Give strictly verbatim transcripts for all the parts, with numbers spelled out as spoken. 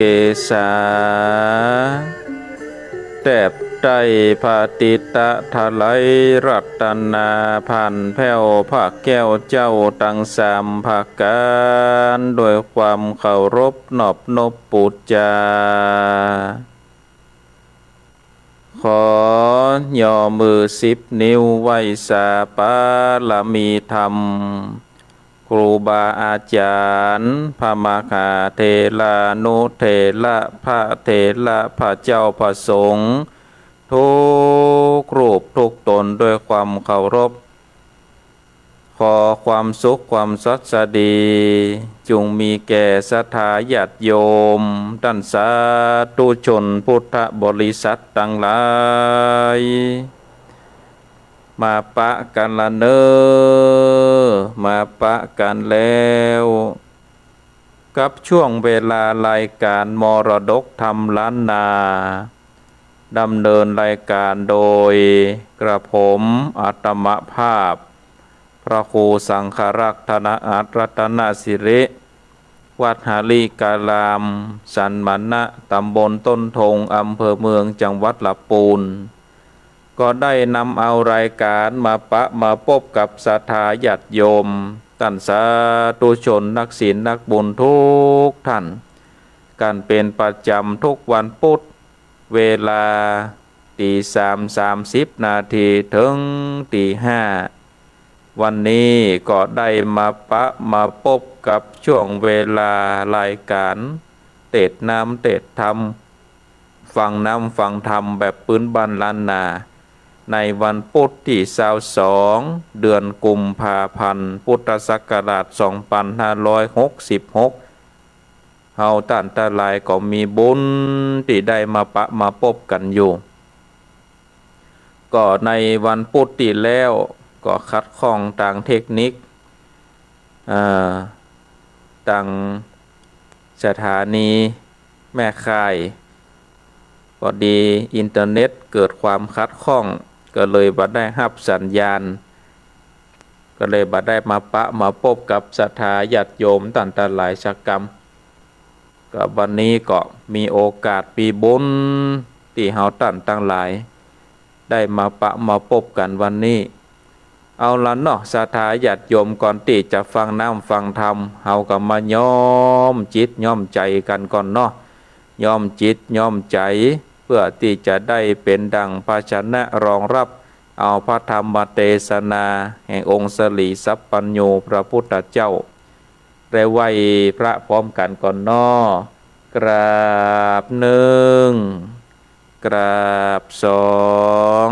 เกศา แตบใต้พระติตะถลายรัตนาผ่านแผ้วพระแก้วเจ้าตังสามประก๋าน โดยความเคารพนอบนบปู๋จา ขอย่อมือสิบนิ้วไหว้สาปารมีธรรม ครูบาอาจ๋ารย์ พระมหาเถรานุเถระ พระเถระ พระเจ้า พระสงฆ์ ทุกรูปทุกต๋นด้วยความเคารพ ขอความสุขความสวัสดี จุ่งมีแก่ศรัทธาญาติโยม ต้านสาธุชนพุทธบริษัทตังหลาย มาปะกั๋นละเน่อ มาปะกั๋นแล้ว กับช่วงเวลารายก๋านมรดกธรรมล้านนา ดำเนินรายก๋านโดยกระผมอาตมาภาพ พระครูสังฆรักษ์ ธนอัตร รัตนสิริ วัดหริการาม สันมณะ ต๋ำบลต้นทง อำเภอเมือง จังหวัดลำปูน ก็ได้นำเอารายก๋านมาปะมาปบกับศรัทธาญาติโยม ต้านสาธุชนนักศีลนักบุญทุกท่าน กั๋นเป๋นประจ๋ำทุกวันปุ๊ด เวลาตี๋สามสามสิบนาทีเถิงตี๋ห้า วันนี้ก็ได้มาปะมาปบกับช่วงเวลารายก๋านเตศน์น้ำเตศน์ธรรม ฟังน้ำฟังธรรมแบบปื๊นบ้านล้านนา ในวันปุ๊ดตี้ซาวสอง เดือนกุมภาพันธ์ พุทธศักราชสองปันห้าร้อยหกสิบหก เฮาต้านตังหลายก็มีบุญตี้ได้มาปะมาปบกั๋นอยู่ ก็ในวันปุ๊ดตี้แล้วก็ขัดข้องตางเทคนิค เอ่อ ตางสถานีแม่ข่าย พอดีอินเทอร์เน็ตเกิดความขัดข้อง ก็เลยบ่ได้ฮับสัญญาณ ก็เลยบ่ได้มาปะมาปบกับศรัทธาญาติโยมต้านตังหลายสักกำ ก็วันนี้ก็มีโอกาสมีบุญตี้เฮาต้านตังหลาย ได้มาปะมาปบกั๋นวันนี้ เอาละเนาะ ศรัทธาญาติโยม ก่อนตี้จะฟังน้ำฟังธรรม เฮาก็มาย้อมจิตย้อมใจ๋กั๋นก่อนเนาะ ย้อมจิตย้อมใจ๋ เปื้อตี้จะได้เป๋นดั่งภาชนะรองรับเอาพระธรรมเตสนาแห่งองค์สรีสัพพัญญูพระพุทธเจ้า ได้ไหว้พระพร้อมกั๋นก่อนเนาะ กราบหนึ่ง กราบสอง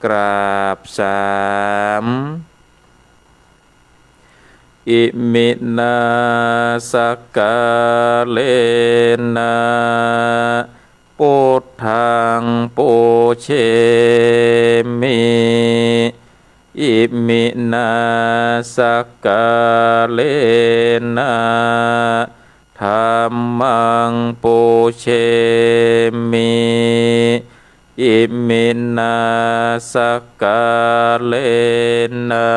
กราบสาม อิมินาสักกาเลนะ ปุทธังปูเชมิ อิมินาสักกาเลนะ ธัมมังปูเชมิ อิมินาสักกาเลนะ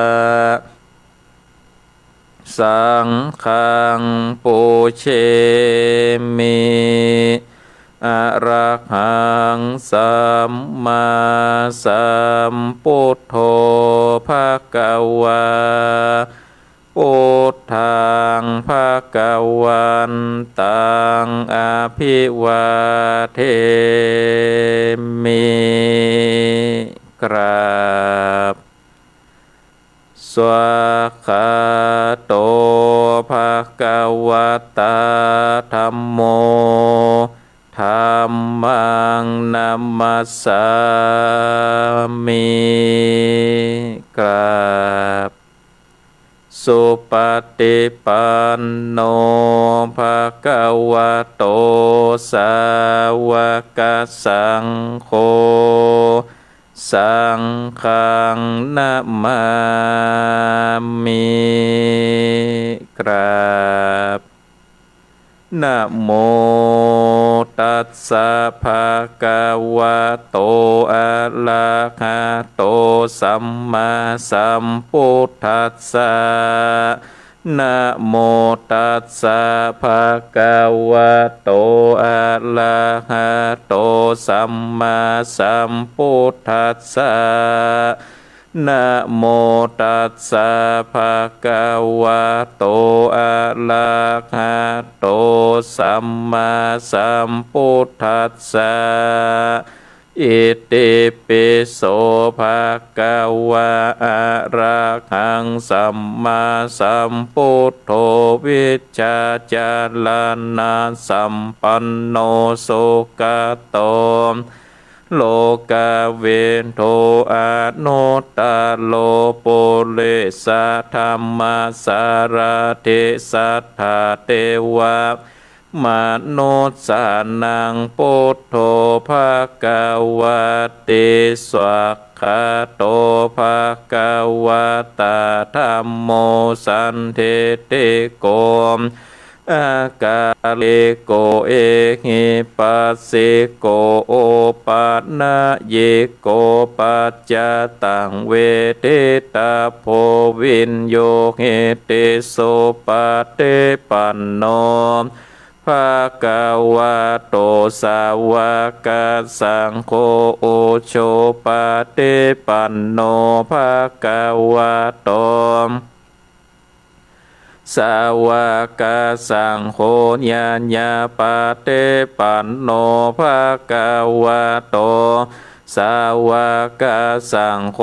สังฆังปูเชมิ อะระหังสัมมาสัมพุทโธ ภะคะวา พุทธังภะคะวันตัง อะภิวาเทมิ กราบ สวากขาโต ภะคะวะตา ธัมโม ธัมมัง นะมัสสามิ กราบ สุปะฏิปันโน ภะคะวะโต สาวกสังโฆ สังฆัง นะมามิ กราบ นะโมตัสสะ ภะคะวะโต อะระหะโต สัมมาสัมพุทธัสสะ นะโมตัสสะ ภะคะวะโต อะระหะโต สัมมาสัมพุทธัสสะ นะโมตัสสะ ภะคะวะโต อะระหะโต สัมมาสัมพุทธัสสะ อิติปิโส ภะคะวะ อะระหัง สัมมาสัมพุทโธ วิชชาจารณะสัมปันโน สุขะโต โลกะวิทู อนุตตะโร ปุริสะธัมมะสารถิ สัทธาเตวะ มนุสสานัง พุทโธ ภะคะวะติ สวากขาโต ภะคะวะตา ธัมโม สันทิฏฐิโก อากาลิโก เอหิปัสสิโก โอปะนะยิโก ปัจจตัง เวทิตะโพ วิญญูหิติ สุปะฏิปันโน ภะคะวะโต สาวะกะสังโฆ อุจุปะฏิปันโน ภะคะวะโต สาวะกะสังโฆ ญาญาปะฏิปันโน ภะคะวะโต สาวะกะสังโฆ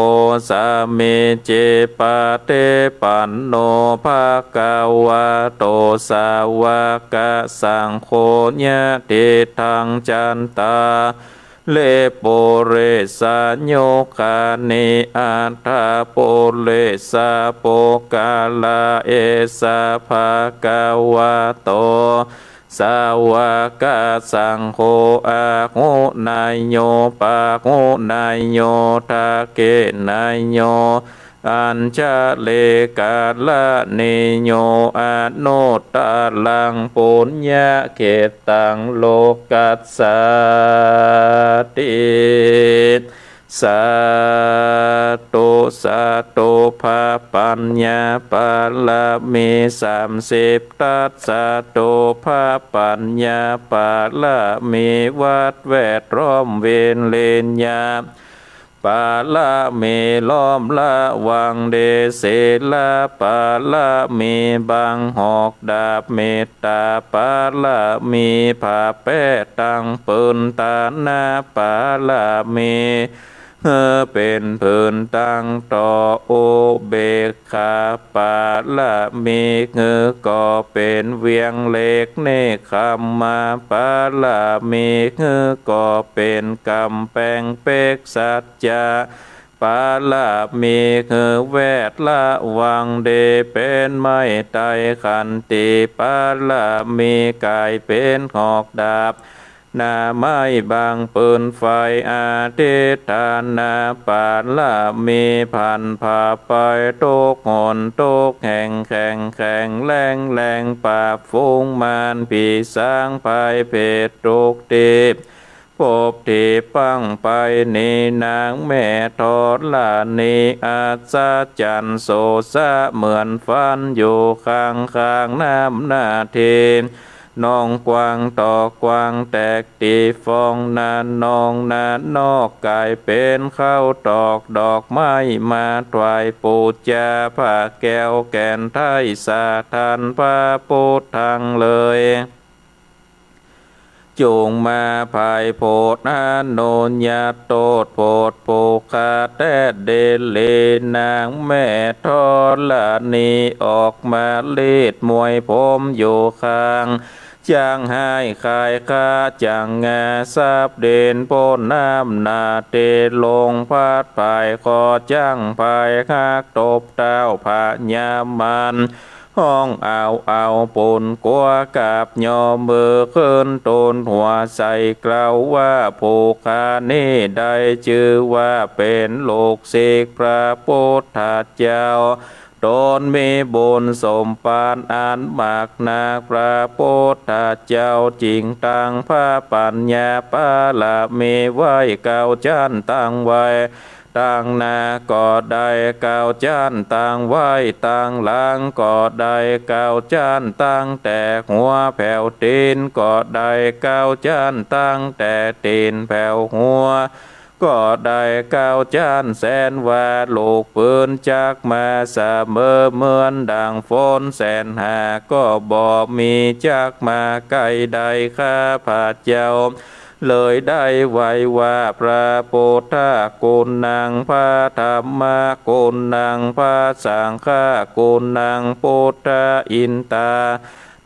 สามีจิปะฏิปันโน ภะคะวะโต สาวะกะสังโฆ ญาติตัง จัตตา ริ ปุริสายุคานิ อัตถะปุริสะ ปุคคละ เอสะ ภะคะวะโต สาวะกะสังโฆ อาหุเนยโย ปาหุเนยโย ทักขิเนยโย อัญชะลีกะรณีโย อนุตตะรัง ปุญญะเขตตัง โลกัสสาติ สาธุ สาธุ พระปัญญาบารมีสามสิบทัศน์ สาธุ พระปัญญาบารมี วัตรแวดล้อม เวริญญาบารมี ล้อมระวังดี ศีลบารมี บังหอกดาบ เมตตาบารมี ผาแปดตังปืน ตานะบารมี หื้อเป๋นปืนตังต่อ อุเบกขาบารมี หื้อก่อเป๋นเวียงเหล็ก เนกขัมมะบารมี หื้อก่อเป๋นก๋ำแปงเป๊ก สัจจะบารมี หื้อแวดระวังดี เป๋นไม้ไตร ขันติบารมี ก๋ายเป๋นหอกดาบ หน้าไม้บังปืนไฟ อธิฏฐานะบารมี ผันผ่าไปทุกหนทุกแห่ง แข็งแข็งแรงแรง ปราบฝูงมารผีสางภัยเผตทุกตี้ ภพตี้บั้งไปนี้ นางแม่ธรณี อัศจรรย์โสสะ เหมือนฝันอยู่ข้างๆ น้ำนาที หนองกว้างตอกกว้าง แตกตี้ฟองนาหนองนาหนอก ก๋ายเป๋นข้าวตอกดอกไม้ มาถวายปู๋จาพระแก้วแก่นไทย สถานพระพุทธังเลย จุ่งมาไพร่โผดอนุญาตโต้ษโผดผู้ข้าแต๊ดีหลี นางแม่ธรณี ออกมาลีดมวยผมอยู่ข้าง จักหายคายคาจักงา สับดินป๊นน้ำนาที ลมพัดผายคอจักผายหัก ตบเท้าพญามาร ฮ้องอ้าวอ้าวปู๋นกั๋ว กับย่อมือขึ้นตูนหัว ใส่เกล้าว่าผู้ข้านี้ได้จื้อว่าเป๋นลูกศิษย์พระพุทธเจ้า ต๋นมีบุญสมบัติอันมากนัก พระพุทธเจ้าจึงตั้งพระปัญญาบารมีไว้เก้าจั้น ตั้งไว้ ตังหน้าก็ได้เก้าจ๊าน ตังไว้ตังหลังก็ได้เก้าจ๊าน ตั้งแต่หัวแผวตี๋นก็ได้เก้าจ๊าน ตั้งแต่ตี๋นแผวหัวก็ได้เก้าจ๊าน แสนว่าลูกปืนจักมาเสมอ เหมือนดั่งฝนแสนหาก็บ่มีจักมาใก้ได้ข้าพเจ้า เลยได้ไหว้ว่า พระพุทธกุณัง พระธัมมกุณัง พระสังฆกุณัง พุทธาอินตา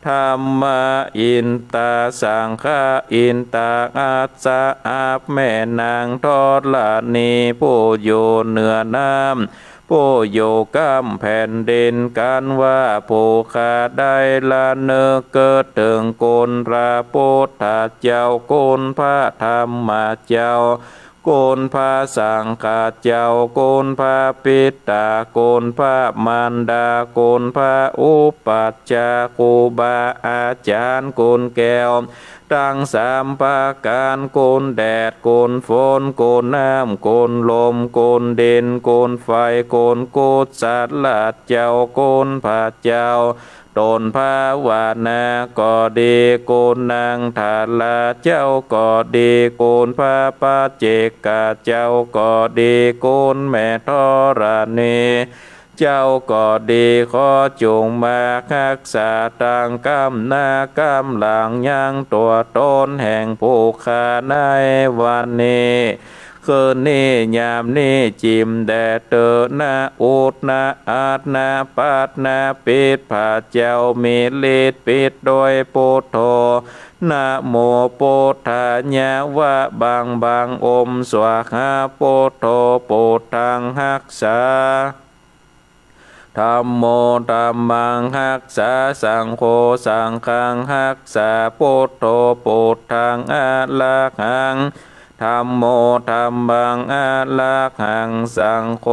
ธัมมาอินตา สังฆาอินตา อัสสะ อับแม่นางธรณี ผู้อยู่เหนือน้ำ ผู้อยู่ก้ำแผ่นดิน กันว่าผู้ข้าได้ระนึกเกิดเถิงคุณพระพุทธเจ้า คุณพระธัมมเจ้า คุณพระสังฆเจ้า คุณพระปิตา คุณพระมารดา คุณพระอุปัชฌาย์ ครูบาอาจ๋ารย์ คุณแก้ว ตังสามประก๋าน คุณแดด คุณฝน คุณน้ำ คุณลม คุณดิน คุณไฟ คุณกุศลเจ้า คุณพระเจ้า ต๋นภาวนาก็ดี คุณนางธาราเจ้าก็ดี คุณพระปัจเจกเจ้าก็ดี คุณแม่ธรณี เจ้าก็ดี ขอจุ่งมาฮักษาตังก้ำหน้าก้ำหลังยังตั๋วต๋นแห่งผู้ข้าในวันนี้ คืนนี้ยามนี้ จิ่มแด่เตอ นะอุด นะอัด นะปัด นะปิด พระเจ้ามีฤทธิ์ปิดโดยพุทโธ นะโมพุทธายะ วะบังบัง โอม สวาหา พุทโธ พุทธังฮักษา ธัมโม ธัมมังฮักษา สังโฆ สังฆังฮักษา พุทโธ พุทธังอะระหัง ธัมโม ธัมมังอะระหัง สังโฆ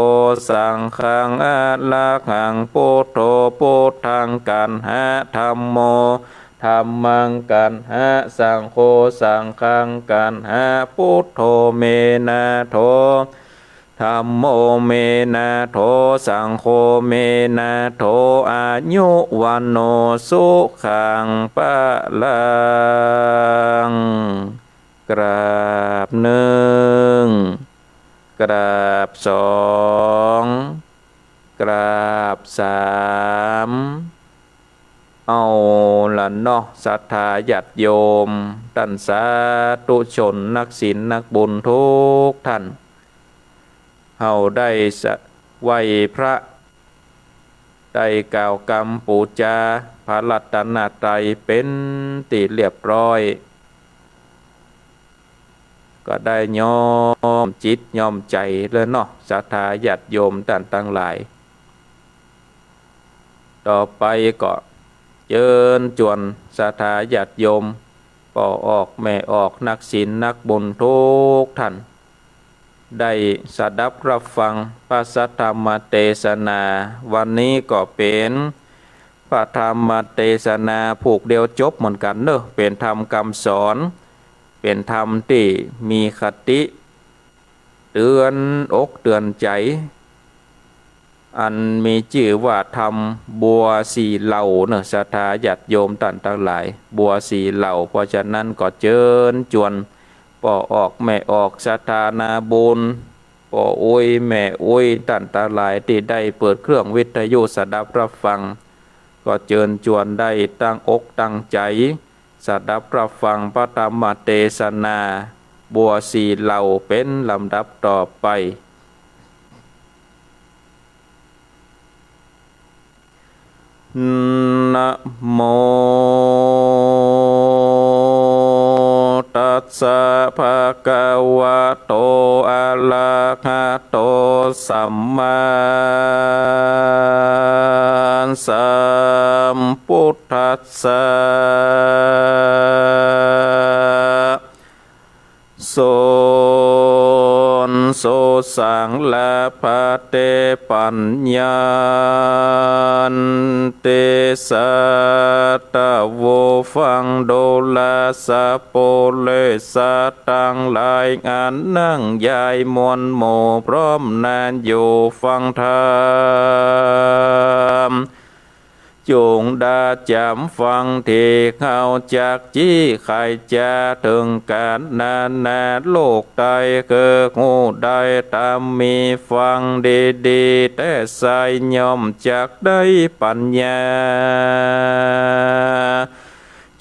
สังฆังอะระหัง พุทโธ พุทธังกัณหะ ธัมโม ธัมมังกัณหะ สังโฆ สังฆังกัณหะ พุทโธ เม นะ โธ ธัมโม เม นะ โธ สังโฆ เม นะ โธ อายุ วัณโณ สุขัง พะลัง กราบนึ่ง กราบสอง กราบสาม เอาละเนาะ ศรัทธาญาติโยม ต้านสาธุชน นักศีลนักบุญกู้ต้าน เฮาได้สะ ไหว้พระ ได้กล่าวกำปู๋จาพระรัตนตรัยเป๋นตี้เรียบร้อย ก็ได้ย้อมจิตย้อมใจ๋แล้วเนาะ ศรัทธาญาติโยมต้านตังหลาย ต่อไปก็เจิญจวนศรัทธาญาติโยม ป้อออกแม่ออก นักศีลนักบุญกู้ต้าน ได้สดับรับฟังพระสัทธรรมเตสนา วันนี้ก็เป๋นพระธรรมเตสนาผูกเดียวจบเหมือนกั๋นเนาะ เป๋นธรรมกำสอน เป๋นธรรมตี้มีคติ เตื๋อนอกเตื๋อนใจ๋ อันมีจื้อว่าธรรมบัวสี่เหล่าเนาะ ศรัทธาญาติโยมต้านตังหลาย บัวสี่เหล่า เพราะฉะนั้นก็เจิญจวนป้อออกแม่ออก ศรัทธานาบุญ ป้ออุ๊ยแม่อุ๊ย ต้านตังหลายตี้ได้เปิดเครื่องวิทยุสดับรับฟัง ก็เจิญจวนได้ตั้งอกตั้งใจ๋ สดับรับฟังพระธรรมเตสนา บัวสี่เหล่าเป๋นลำดับต่อไป นะโม ตัสสะ ภะคะวะโต อะระหะโต สัมมาสัมพุทธัสสะ โสน โสสัง ละพะเต ปัญญันติ สัต โว ฟังดูราสะปุริสะตังหลาย อันนั่งยายมวลหมู่พร้อมนาอยู่ฟังธรรม จุ่งดาจ๋ำฟัง ตี้เฮาจักจี้ไขจ๋าเถิงกั๋นนานา โลกใดคือฮู้ได้ต๋ามมี ฟังดีๆ แต๊ไส้ ย่อมจักได้ปั๋ญญา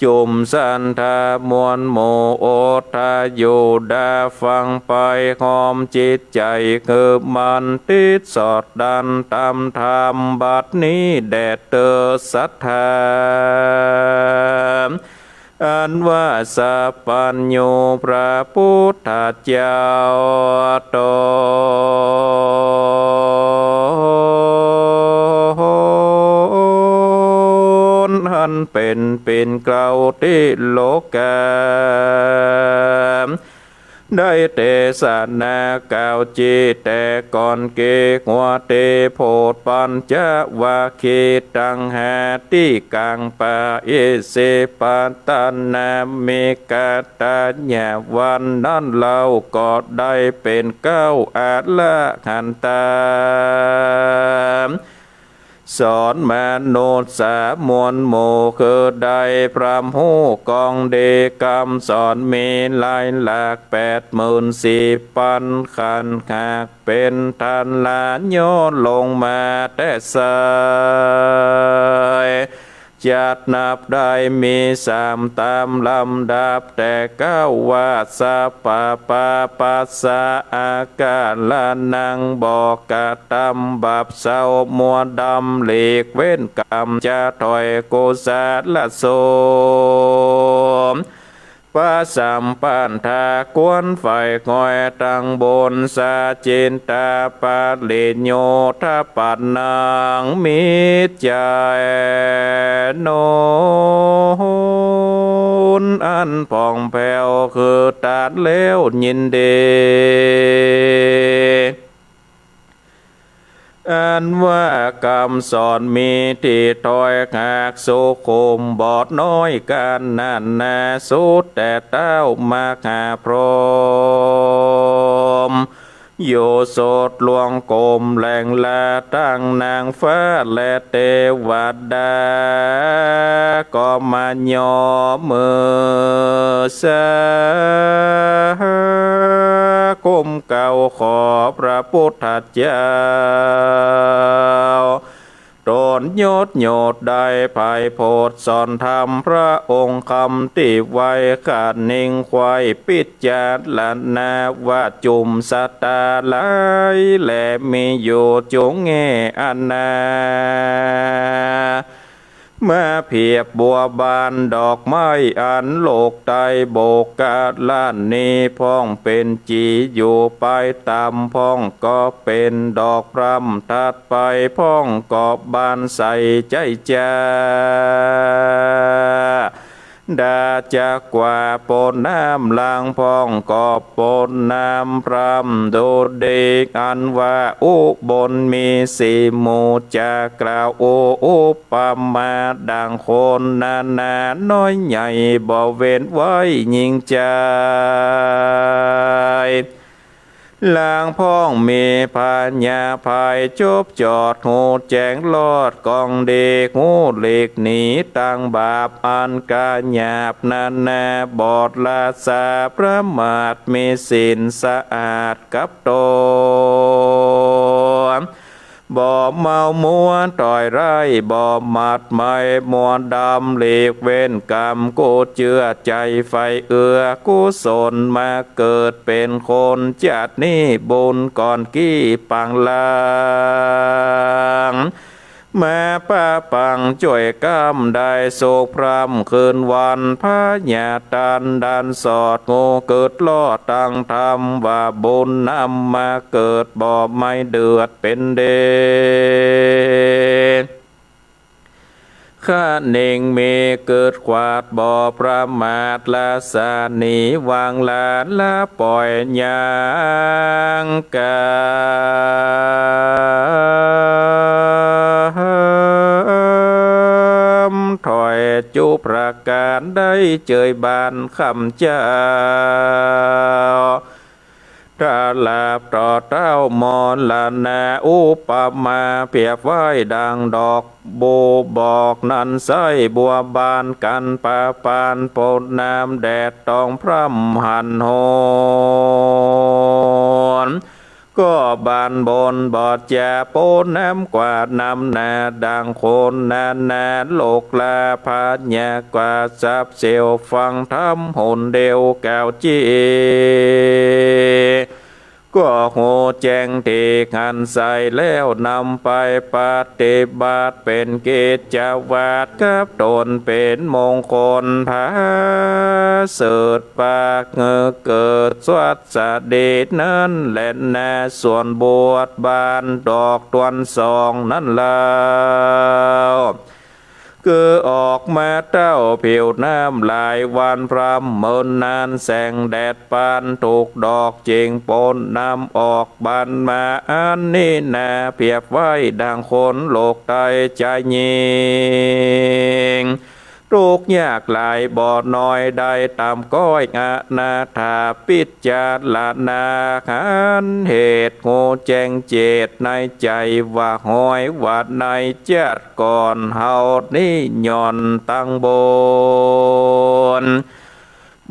จุ่มสันทามวลหมู่โอทายุดา ฟังไปฮอมจิตใจ๋ คือมันติดสอดดันต๋ามธรรม บัดนี้แด่เต๊อสัตถา อันว่าสัพพัญญูพระพุทธเจ้าต๋น อันเป๋นปิ่นเกล้าตี้โลกา ได้เตสนาเกล้าจี้แต่ก่อน เกรงว่าตี้โผดปัญจวัคคีย์ตังห้าตี้ก๋างป่าอิสิปตน มีกัตตายะวันนั้นเล่า ก็ได้เป๋นเกล้าอรหันตา สอนมนุษย์สามวลหมู่ คือได้พร่ำฮู้กองดี กำสอนมีหลายหลัก แปดหมื่นสี่ปันขัน หากเป๋นทันละย่อลงมาแต๊ไส้ จัดนับได้มีสามต๋ามลำดับ แต่เกล้าว่าสัพพะปัสสะอาการะนัง บ่กระตำบาปเศร้า มัวดำหลีกเว้นกรรม จะถอยกุศลสม ปะสัมปันธา ควรใฝ่หอยตังบุญ สาจินตาปริโยทปันนัง มิจฉาโนน อันผ่องแผ้ว คือตัดแล้วยินดี อันว่ากำสอนมีตี้ถ้อยหากสุขุมบอดน้อยกั๋นนั้นนา สุดแต่เต๊ามหาพรหม อยู่สุดล่วงกรมแหล่งละ ตังนางฟ้าและเตวดา ก็มาย่อมือสา ก้มเกล้าขอพระพุทธเจ้า ต๋นยศโยชน์ได้ไพโพธน์ สอนธรรมพระองค์คำตี้ไว คะนิงใค่ปิจารณา ว่าจุ่มสัตตาหลายแล มีอยู่จุ่งแง่อันนา มาเปียบบัวบานดอกไม้ อันโลกใต้โบกกะละนี พ่องเป๋นจี๋อยู่ไปต๋าม พ่องก็เป๋นดอกพร่ำ ถัดไปพ่องก็บานใสใจ้จ้า ดาจักกว่าปนน้ำ หลังพ่องก็ปนน้ำพร่ำ ดุจดีอันว่าอุบลมีสี่หมู่ จะกล่าวอุ อุปมาดังคนนานา น้อยใหญ่บ่เว้นไว้ยิ่งใจ๋ หลังพ่องมีผญาภัยจบจอด ฮู้แจ้งรอดกองดี ฮู้หลีกหนีตังบาปอันก๋าหยาบนานา บอดราสาประมาท มีศีลสะอาดกับต๋น บ่เมามัวต่อยร้าย บ่หมัดไหม้มัวดำ หลีกเว้นกรรม กู้เจื้อใจ๋ใฝ่เอื้อกุศล มาเกิดเป๋นคนจาตินี้ บุญก่อนกี้ปางหลัง มาปะปังจ้วยกำ ได้สุขพร่ำคืนวัน ผญาตันดันสอด ฮู้กึ๊ดลอดตังธรรม ว่าบุญนำมาเกิด บ่ไม่เดือดเป๋นเด คะนิงมีกึ๊ดขวาด บ่ประมาท ละสะหนีวางละ ละป่อยยังกำ ถอย จุประก๋านได้เจยบานข้ำเจ้า ถ้าหลาบต่อเต้ามรณะ อุปมาเปรียบไว้ดังดอกบัวบอกนั้นไส้ บัวบานกั๋นปะปานปนน้ำ แดดต้องพร่ำหันหน ก็บานบนบอดจะปนน้ำกว่าน้ำหนา ดังคนนานาโลกลาพยากว่าสับเสี้ยวฟังธรรมหนเดียวกล่าวจริง ก็ฮู้แจ้งตี้หันไส้แล้วนำไปปฏิบัติ เป๋นกิจวัตรกับต๋นเป๋นมงคลผาเสริฐ ปากเงอเกิดสวัสดีนั้นแลนา ส่วนบวชบานดอกตวนสองนั้นแล้ว คือออกมาเต้าผิวน้ำหลายวันพร่ำเมินนาน แสงแดดปานถูกดอกจึงปนน้ำออกบานมา อันนี้นาเปรียบไว้ดังคนโลกใต้จายญิง ทุกข์ยากหลายบ่น้อยได้ต๋ามก้อยอนาถา พิจารณาหันเหตุฮู้แจ้งเจตในใจ๋ ว่าฮ้อยว่าในจัดก่อนเฮานี้ย่อนตังบน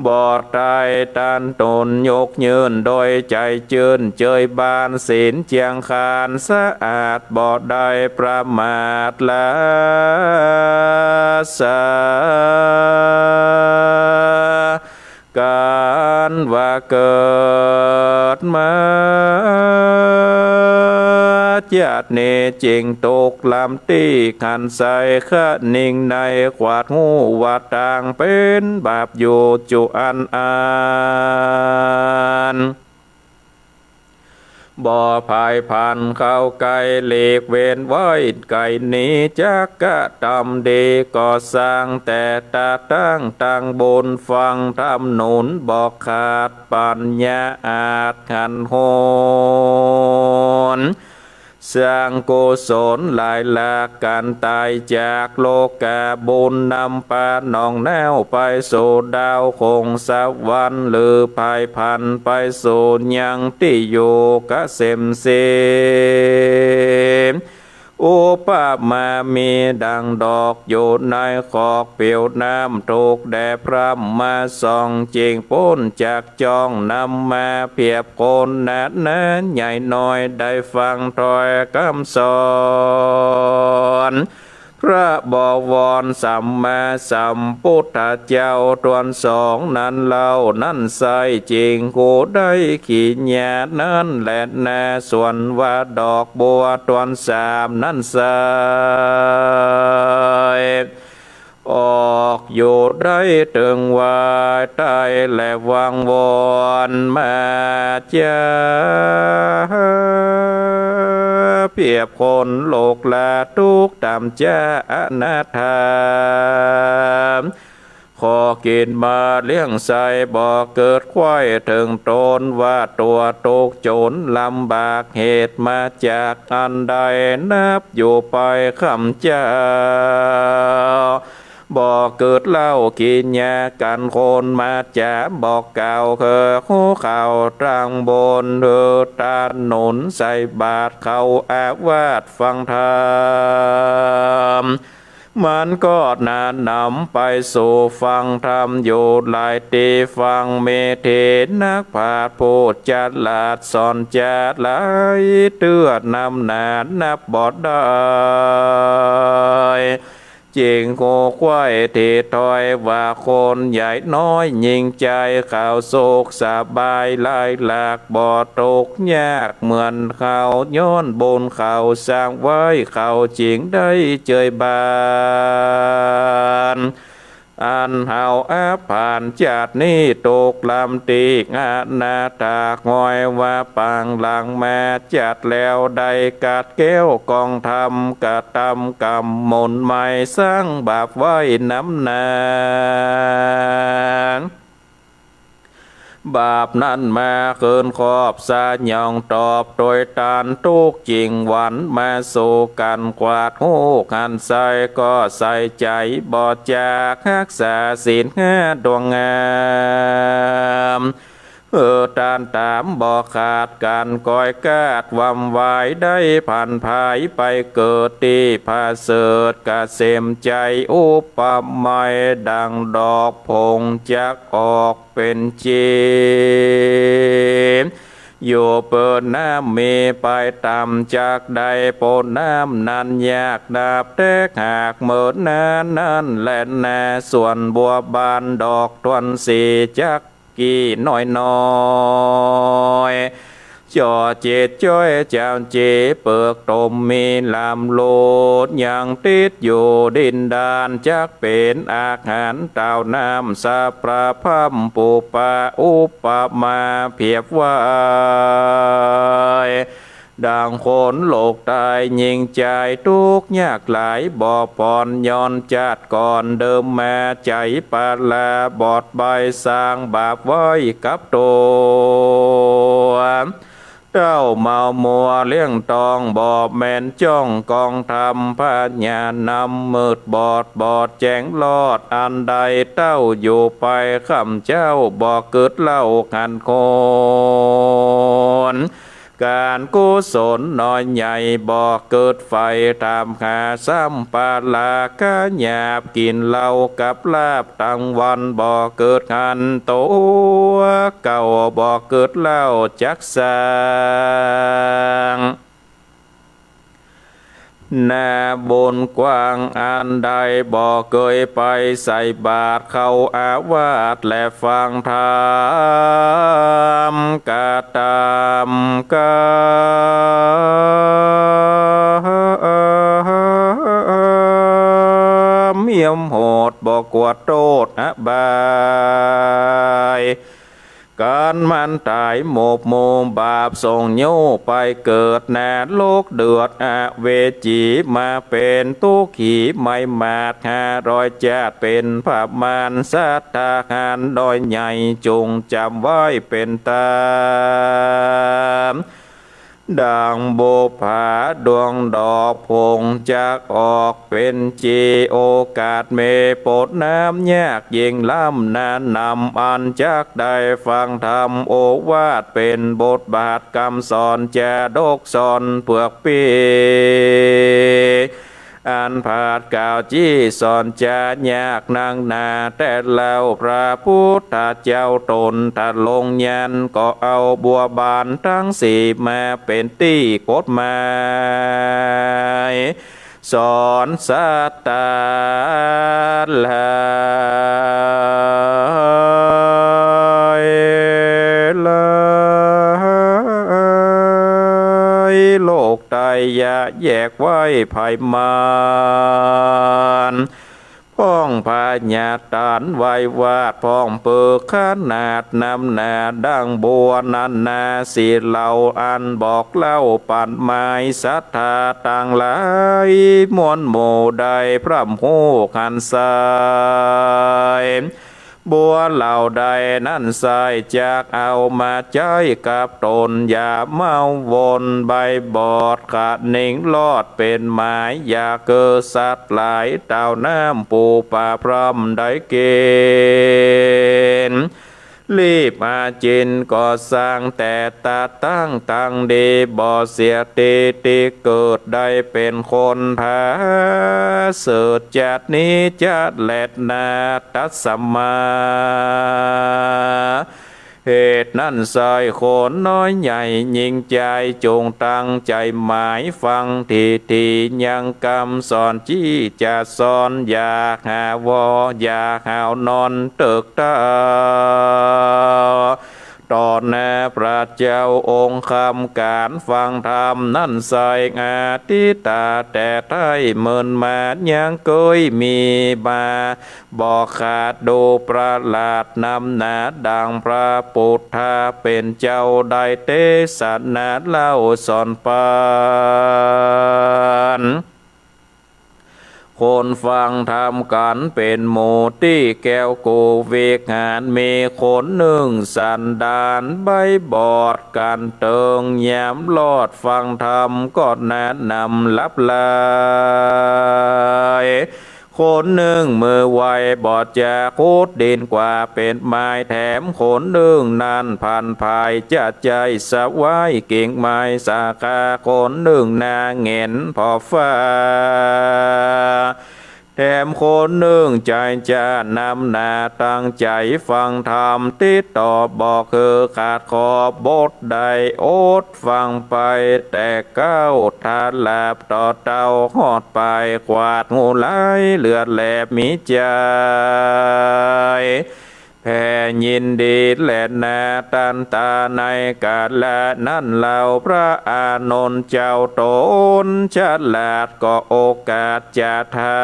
บ่ได้ตันต๋นยกยื่นโดยใจ๋จื้นเจยบาน ศีลเจียงคานสะอาดบ่ได้ประมาทละสา ก๋านว่าเกิดมาจัดนี้จึงตกลำตี้หันไส้ คะนิงในขวัดฮู้ว่าตางเป๋นบาปอยู่จุอันอัน บ่ผายผันเข้าใก้ หลีกเว้นไว้ไก๋หนี จักกระตำดีก็สร้าง แต่ตาตั้งตังบุญฟังธรรมหนุน บ่ขาดปั๋ญญาอาจหันหน สร้างกุศลหลายหลาก ก๋านต๋ายจากโลก๋า บุญนำปาน้องแน้วไปสู่ดาวคงสวรรค์ หรือผายผันไปสู่ยังตี้อยู่กะเสมเสม อุปมามีดังดอกอยู่ในขอกผิวน้ำ ถูกแดดพร่ำมาส่อง จึงป๊นจากจ้อง นำมาเปรียบคนนานาใหญ่น้อย ได้ฟังถ้อยกำสอน พระบวรสัมมาสัมพุทธเจ้าตวนสองนั้นเล่า นั้นไส้จึงฮู้ได้กิริยานั้นแลนา ส่วนว่าดอกบัวตวนสามนั้นไส้ ออกอยู่ได้เถิงว่าใต้ และวังวอนมาจา เปรียบคนโลกลาทุกข์ต่ำจ้าอนาถา ขอกิ๋นมาเลี้ยงไส้ บ่เกิดใค่เถิงต๋น ว่าตั๋วทุกข์จนลำบาก เหตุมาจากอันใด นับอยู่ไปข้ำเจ้า บ่เกิดเล่ากิริยาก๋านคนมาจ๋า บ่กล่าวคือฮู้ข่าวตางบน หื้อตานหนุนใส่บาตรเข้าอาวาสฟังธรรม มันก็นาหนำไปสู่ฟังธรรมอยู่หลายตี้ ฟังเมธีนักปราชญ์ผู้ฉลาดสอนจาหลายเตื้อนำหนา นับบ่ได้ จึงฮู้ใค่ตี้ถ้อยว่าคนใหญ่น้อยหญิงจาย เขาสุขสบายหลายหลาก บ่ทุกข์ยากเหมือนเขา ย้อนบุญเขาสร้างไว้ เขาจึงได้เจยบาน อันเฮาอับผ่านจาตินี้ ตกลำตี้อนาถา ห้อยว่าปางหลังมาจาติแล้ว ได้กัดแก้วกองธรรม กระตำกำมนต์หมาย สร้างบาปไว้นำนา บาปนั้นมาคืนครอบสยองตอบ โตยต้านทุกข์จิ่งหวันมาสู่กั๋น กวาดฮู้หันใส่ก็ใส่ใจ๋บ่จาก ฮักษาศีลห้าดวงงาม เออ ต้านต๋ามบ่ขาดกั๋น ก้อยกาดวำวาย ได้ผันผายไปเกิดตี้ผะเสริฐ เกษมใจ๋อุปไมย ดั่งดอกผงจักออก เป๋นจีบ อยู่เปิ้นน้ำมีไปต่ำจักใด โปนน้ำนั้นยากนับแต๊กหาก เมินนานนั้นแลนา ส่วนบัวบานดอกทวนสี จักกี่น้อยๆ จ่อจิตจ้อยจามจี เปิกตมมีลำโลด ยังติดอยู่ดินดาน จักเป๋นอาหารต้าวน้ำ สะประพร่ำปูปะอุปมาเปรียบไว้ ดั่งคนโลกต๋ายยิ่งใจ๋ ตุ๊กข์ยากหลายบ่ปอน ย้อนจาติก่อนเดิมมา ใจ๋ปาลาบอดใบ้ สร้างบาปไว้กับตั๋ว เต้าเมามัวเลี้ยงตอง บ่แม่นจ้องกองธรรม ปัญญานำมืดบอด บ่แจ้งรอดอันใด เต้าอยู่ไปค่ำเจ๊า บ่กึ๊ดเล่าหันคน ก๋านกุศลน้อยใหญ่ บ่กึ๊ดใฝ่ถามหา ซ้ำปาลาก็หยาบ กิ๋นเหล้ากับลาบตังวัน บ่กึ๊ดหันตั๋วเก่า บ่กึ๊ดเล่าจักสร้าง นาบุญกว้างอันใด บ่เกยไปใส่บาตรเข้าอาวาส และฟังธรรม กระตำกระเมียมโหด บ่กลัวโต้ษอบาย ก๋านมันต๋ายหมบหมู่บาป ส่งโยไปเกิดนรกเดือดอเวจี มาเป๋นตุ๊กขีไม้หมาดห้าร้อยจาติ เป๋นประมาณสัตว์ทหารน้อยใหญ่ จุ่งจำไว้เป๋นต๋าม ดั่งบุปผาดวงดอกผงจักออก เป๋นจี โอกาสมีปดน้ำยากยิ่งล้ำนานนำ อันจักได้ฟังธรรมโอวาท เป๋นบทบาทกำสอนจาดกสอนเปื้อกปี้ อันผาดกล่าวจี้สอนจายากนักหนา แต่เล่าพระพุทธเจ้าต๋นทรงญาณ ก็เอาบัวบานตังสี่มาเป๋นตี้กฎหมาย สอนสัตว์ตังหลาย หลาย โลกไตยะแยกไว้ไผมัน พ่องพญาต๋านไหว้วาด พ่องเปิกขนาดนำหนาดั่งบัวนั้นนา สี่เหล่าอันบอกเล่าปั๋นหมาย สัตว์ตังหลายมวลหมู่ได้พร่ำฮู้หันใส่ บัวเหล่าใดนั้นใส่ จักเอามาใจ๊กับต๋น อย่าเมาวนใบ้บอด ขะนิงรอดเป๋นหมาย อย่าเกอสัตว์หลาย ต้าวน้ำปูปลาพร่ำได้กิ๋น รีบอาจินก็สร้าง แต่ตาตั้งตังดี บ่เสียตี้ตี้เกิด ได้เป๋นคนผาเสริฐ จาตินี้จะแลนา ตัสมา เหตุนั้นใส่คนน้อยใหญ่ยิ่งใจ๋ จุ่งตั้งใจ๋หมายฟังถี่ๆ ยังกำสอนจี้จะสอน อย่าหาวอ อย่าหาวนอนเติกเต๊า ต่อหน้าพระเจ้าองค์คำก๋านฟังธรรมนั้นใส่ อาทิตย์ตาแต่ไท้เมินมา ยังเกยมีมา บ่ขาดดูประหลาดนำหนา ดั่งพระปุทธะเป๋นเจ้าได้เตสนาเล่าสอนปั๋น คนฟังธรรมกั๋นเป๋นหมู่ตี้แก้วกู้วิหาร มีคนนึ่งสันดานใบ้บอด กั๋นเติงยามลอดฟังธรรมก็แนะนำหลับไหล คนนึ่งมือไวบอดจะขุดดินกว่าเป๋นไม้ แถมคนนึ่งนั้นพันผายจะใจ้สวายกิ่งไม้สาขา คนนึ่งหน้าแหงนผ่อฟ้า แถมคนนึ่งใจ๋จะนำหน้าตั้งใจ๋ฟังธรรม ติดต่อบ่หื้อขาดขอบบทใด อดฟังไปแต่เก๊า ถ้าหลับต่อเต้าฮอดปาย ขวาดงูลายเลือดแลบมีใจ๋ แผ่ยินดีแลนาตันตา ในกาละนั้นเล่า พระอานนท์เจ้าต๋นฉลาด ก็โอกาสจะถา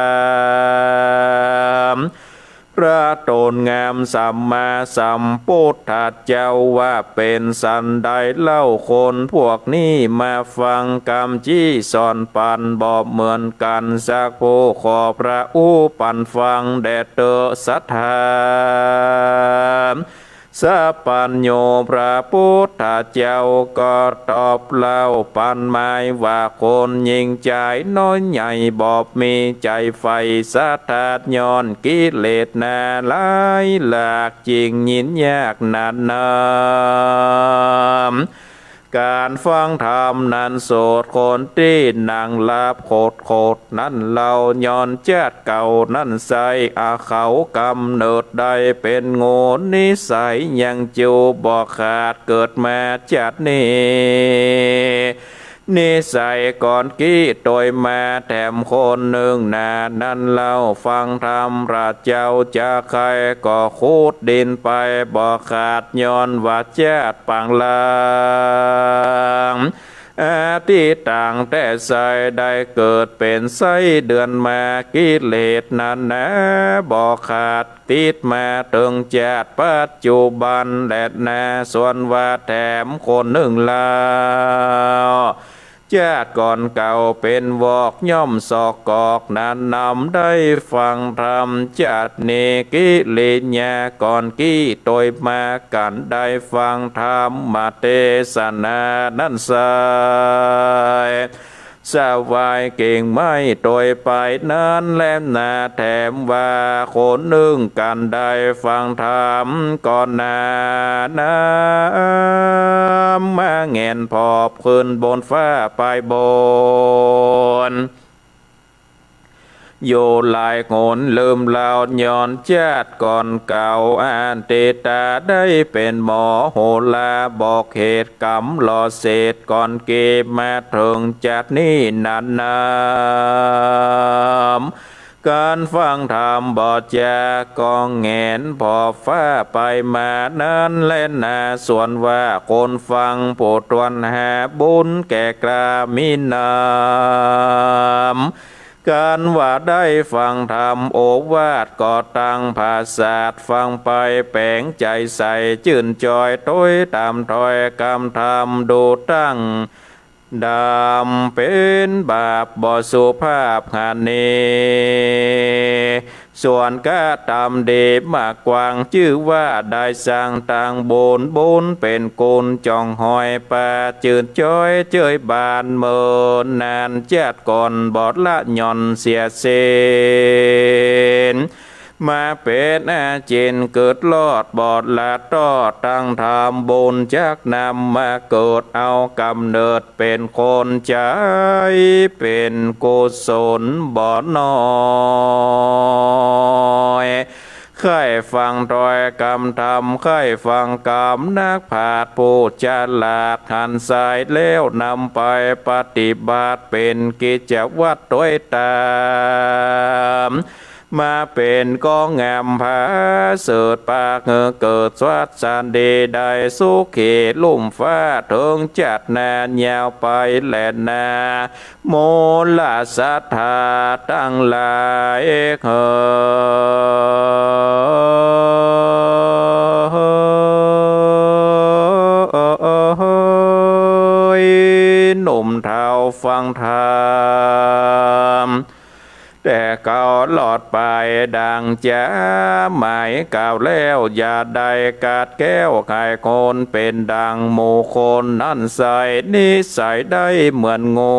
ม พระต๋นงามสัมมาสัมปุทธเจ้าว่า เป๋นสันใดเล่า คนพวกนี้มาฟังกำจี้สอนปั๋น บ่เหมือนกั๋นสักผู้ ขอพระอู้ปั๋นฟังแด่เต๊อะศรัทธา สัพพัญญู พระปุทธเจ้าก็ตอบเล่าปั๋นหมายว่า คนญิงจายน้อยใหญ่บ่มีใจ๋ใฝ่ศรัทธา ย้อนกิเลสนาหลายหลาก จึงยินยากนักหนา ก๋านฟังธรรมนั้นสุด คนตี้นั่งหลับขดขดนั้นเล่า ย้อนจาติเก่านั้นไส้ อาเขาก๋ำเนิดได้เป๋นงู นิสัยยังจูบ่ขาด เกิดมาจาตินี้ นิสัยก่อนกี้ตวยมา แถมคนนึ่งหน้านั้นเล่า ฟังธรรมพระเจ้าจาใค่ ก็ขุดดินไปบ่ขาด ย้อนว่าจาติปางหลัง อดีตตังแต่ไส้ได้เกิดเป๋นไส้เดือนมา กิเลสนั้นนาบ่ขาด ติดมาเถิงจาติปัจจุบันแลนา ส่วนว่าแถมคนนึ่งเล่า จาติก่อนเก่าเป๋นวอก ย่อมสอกกอกนั้นนำ ได้ฟังธรรมจาตินี้ กิริยาก่อนกี้ตวยมา กั๋นได้ฟังธรรมเตสนานั้นไส้ สวายกิ่งไม้ตวยไปนั้นแลนา แถมว่าคนนึ่งกั๋นได้ฟังธรรมก็หน้าหนามมาแหงนผ่อขึ้นบนฟ้าไปบน อยู่หลายหนลืมเล่า ย้อนจาติก่อนเก่า อดีตตาได้เป๋นหมอโหรา บอกเหตุกรรมหล่อเศษก่อนเกมาเถิงจาตินี้นั้นนำ ก๋านฟังธรรมบ่จาก็แหงนผ่อฟ้าไปมานั้นแลนา ส่วนว่าคนฟังผู้ตวนหาบุญแก่กล้ามีนำ ก๋านว่าได้ฟังธรรมโอวาทก็ตั้งผาสาท ฟังไปแป๋งใจ๋ใสจื้นจอย ตวยต๋ามถ้อยกำธรรม ดูตั้งดำเป๋นบาปบ่สุภาพหาเน ส่วนกระตำดีมากกว้าง จื้อว่าได้สร้างตางบุญ บุญเป๋นกุญจ่องหอยปา จื้นจอยเจยบานเมินนาน จาติก่อนบ่ละหย่อนเสียสิ้น มาเป๋นอาจิณเกิดรอดบ่ละตอด ตังธรรมบุญจักนำมาเกิด เอาก๋ำเนิดเป๋นคนใจ๋ เป๋นกุศลบ่น้อย ใค่ฟังถ้อยกำธรรม ใค่ฟังกำนักปราชญ์ผู้ฉลาดหันไส้แล้วนำไปปฏิบัติ เป๋นกิจวัตรตวยต๋าม มาเป๋นก๋องงามผาเสริฐ ปากหื้อเกิดสวัสดี ได้สุขีลุ่มฟ้าเถิงจาติหน้ายาวไปแลนา หมู่ละศรัทธาตังหลายเอย หนุ่มเฒ่าฟังธรรม แต่ อดไปดังจ๋า หมายกล่าวแล้ว อย่าได้กัดแก้ว ใค่คนเป๋นดังหมู่คน นั้นใส่นิสัยได้เหมือนงู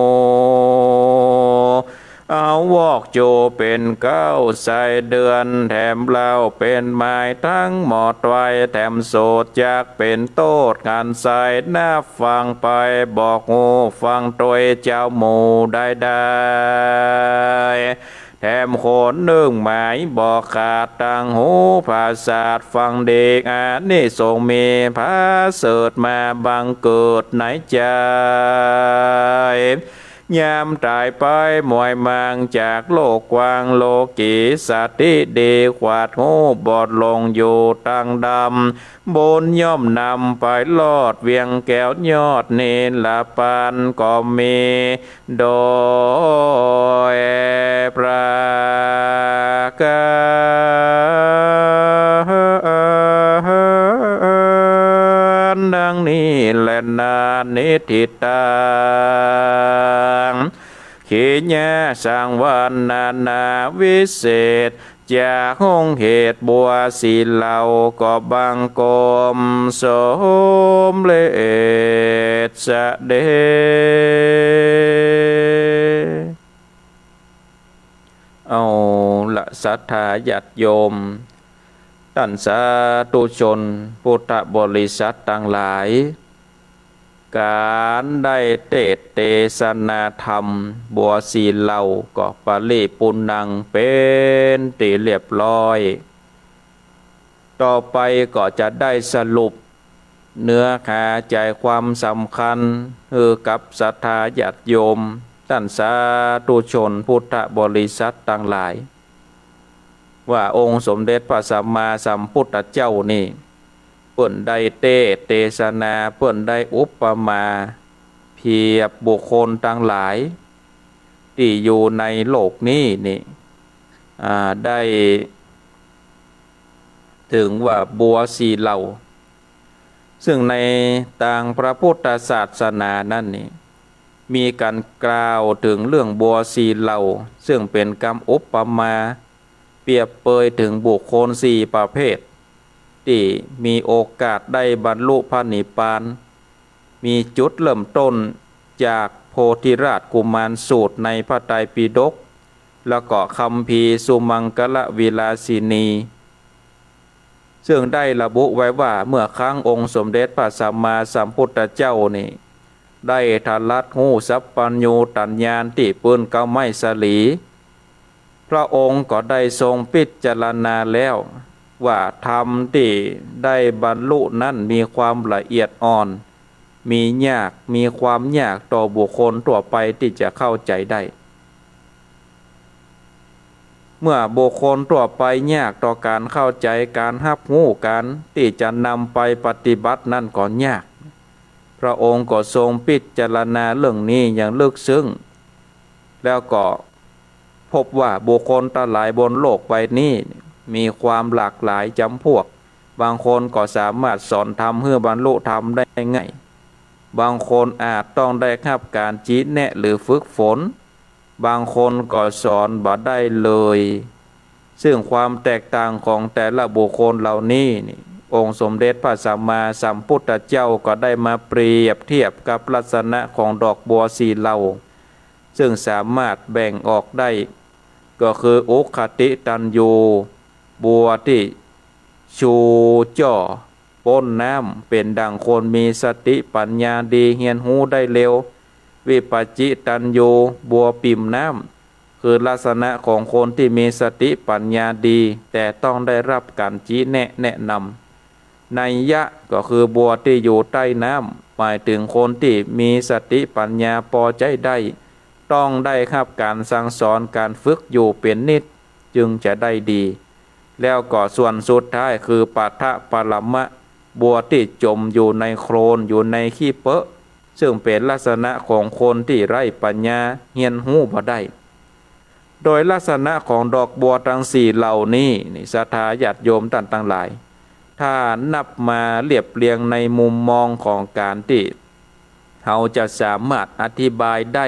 เอาวอกจูเป๋นเก๊า ใส่เดือนแถมเล่า เป๋นหมายทั้งหมดไว้ แถมสูตรจักเป๋นโต้ษ หันใส่นับฟังไป บอกฮู้ฟังตวยเจ้าหมู่ได้ได้ แถมคนนึ่งหมายบ่ขาด ตังหูประสาทฟังดี อานิสงส์มีประเสริฐ มาบังเกิดในใจ๋ ยามต๋ายไปหมวยมางจากโลกกว้าง โลกีสติดี ขวาดฮู้บอดหลงอยู่ตังดำ บุญย่อมนำไปรอด เวียงแก้วยอดนิรปานก็มี โดยประก๋านดังนี้แลนา นิทธิตัง ขีณาสังวรรณนาวิเศษ จากห้องเหตุบัวสีเหล่า ก็บังคมสมเร็จเสด็จ เอาละศรัทธาญาติโยม ต้านสาธุชนพุทธบริษัทตังหลาย ก๋านได้เตสน์เตสนาธรรมบัวสีเหล่า ก็ปริปูรณังเป๋นตี้เรียบร้อย ต่อไปก็จะได้สรุปเนื้อหาใจ๋ความสำคัญหื้อกับศรัทธาญาติโยม ต้านสาธุชนพุทธบริษัทตังหลาย ว่าองค์สมเด็จพระสัมมาสัมพุทธเจ้านี่ เปิ้นได้เตสน์เตสนา เปิ้นได้อุปมาเปรียบบุคคลตังหลายตี้อยู่ในโลกนี้นี่ อ่า ได้เถิงว่าบัวสีเหล่า ซึ่งในตางพระพุทธศาสนานั้นนี่ มีก๋านกล่าวเถิงเรื่องบัวสีเหล่า ซึ่งเป๋นกำอุปมา เปรียบเปยเถิงบุคคลสี่ประเภท ตี้มีโอกาสได้บรรลุพระนิพพาน มีจุดเริ่มต้นจากโพธิราชกุมารสูตรในพระไตรปิฎก แล้วก็คัมภีร์สุมังคลวิลาสินี ซึ่งได้ระบุไว้ว่า เมื่อครั้งองค์สมเด็จพระสัมมาสัมพุทธเจ้านี่ ได้ตรัสฮู้สัพพัญญูตญาณตี้ปื๊นเก๊าไม้สาลี พระองค์ก็ได้ทรงพิจารณาแล้วว่า ธรรมตี้ได้บรรลุนั้นมีความละเอียดอ่อน มียาก มีความยากต่อบุคคลทั่วไปตี้จะเข้าใจ๋ได้ เมื่อบุคคลทั่วไปยากต่อก๋านเข้าใจ๋ ก๋านฮับฮู้ ก๋านตี้จะนำไปปฏิบัตินั้นก็ยาก พระองค์ก็ทรงพิจารณาเรื่องนี้อย่างลึกซึ้ง แล้วก็พบว่าบุคคลตังหลายบนโลกใบนี้มีความหลากหลายจ๋ำพวก บางคนก็สามารถสอนธรรมหื้อบรรลุธรรมได้ง่าย บางคนอาจต้องได้ฮับก๋านชี้แนะหรือฝึกฝน บางคนก็สอนบ่ได้เลย ซึ่งความแตกต่างของแต่ละบุคคลเหล่านี้นี่ องค์สมเด็จพระสัมมาสัมพุทธเจ้าก็ได้มาเปรียบเทียบกับลักษณะของดอกบัวสี่เหล่า ซึ่งสามารถแบ่งออกได้ ก็คืออุคติตัญญู บัวตี้ชูจ้อป๊นน้ำ เป๋นดั่งคนมีสติปัญญาดี เฮียนฮู้ได้เร็ว วิปปจิตัญญู บัวปิ่มน้ำ คือลักษณะของคนตี้มีสติปัญญาดี แต่ต้องได้ฮับก๋านชี้แนะแนะนำ ไนยะ ก็คือบัวตี้อยู่ใต้น้ำ หมายเถิงคนตี้มีสติปัญญาปอใจ๊ได้ ต้องได้ฮับก๋านสั่งสอนก๋านฝึกอยู่เป๋นนิตย์ จึงจะได้ดี แล้วก็ส่วนสุดท้ายคือปัทภะปรมะ บัวตี้จ๋มอยู่ในโคลน อยู่ในขี้เป๊อะ ซึ่งเป๋นลักษณะของคนตี้ไร้ปัญญา เฮียนฮู้บ่ได้ โดยลักษณะของดอกบัวตังสี่เหล่านี้นี่ ศรัทธาญาติโยมต้านตังหลาย ถ้านับมาเรียบเรียงในมุมมองของก๋านตี้เฮาจะสามารถอธิบายได้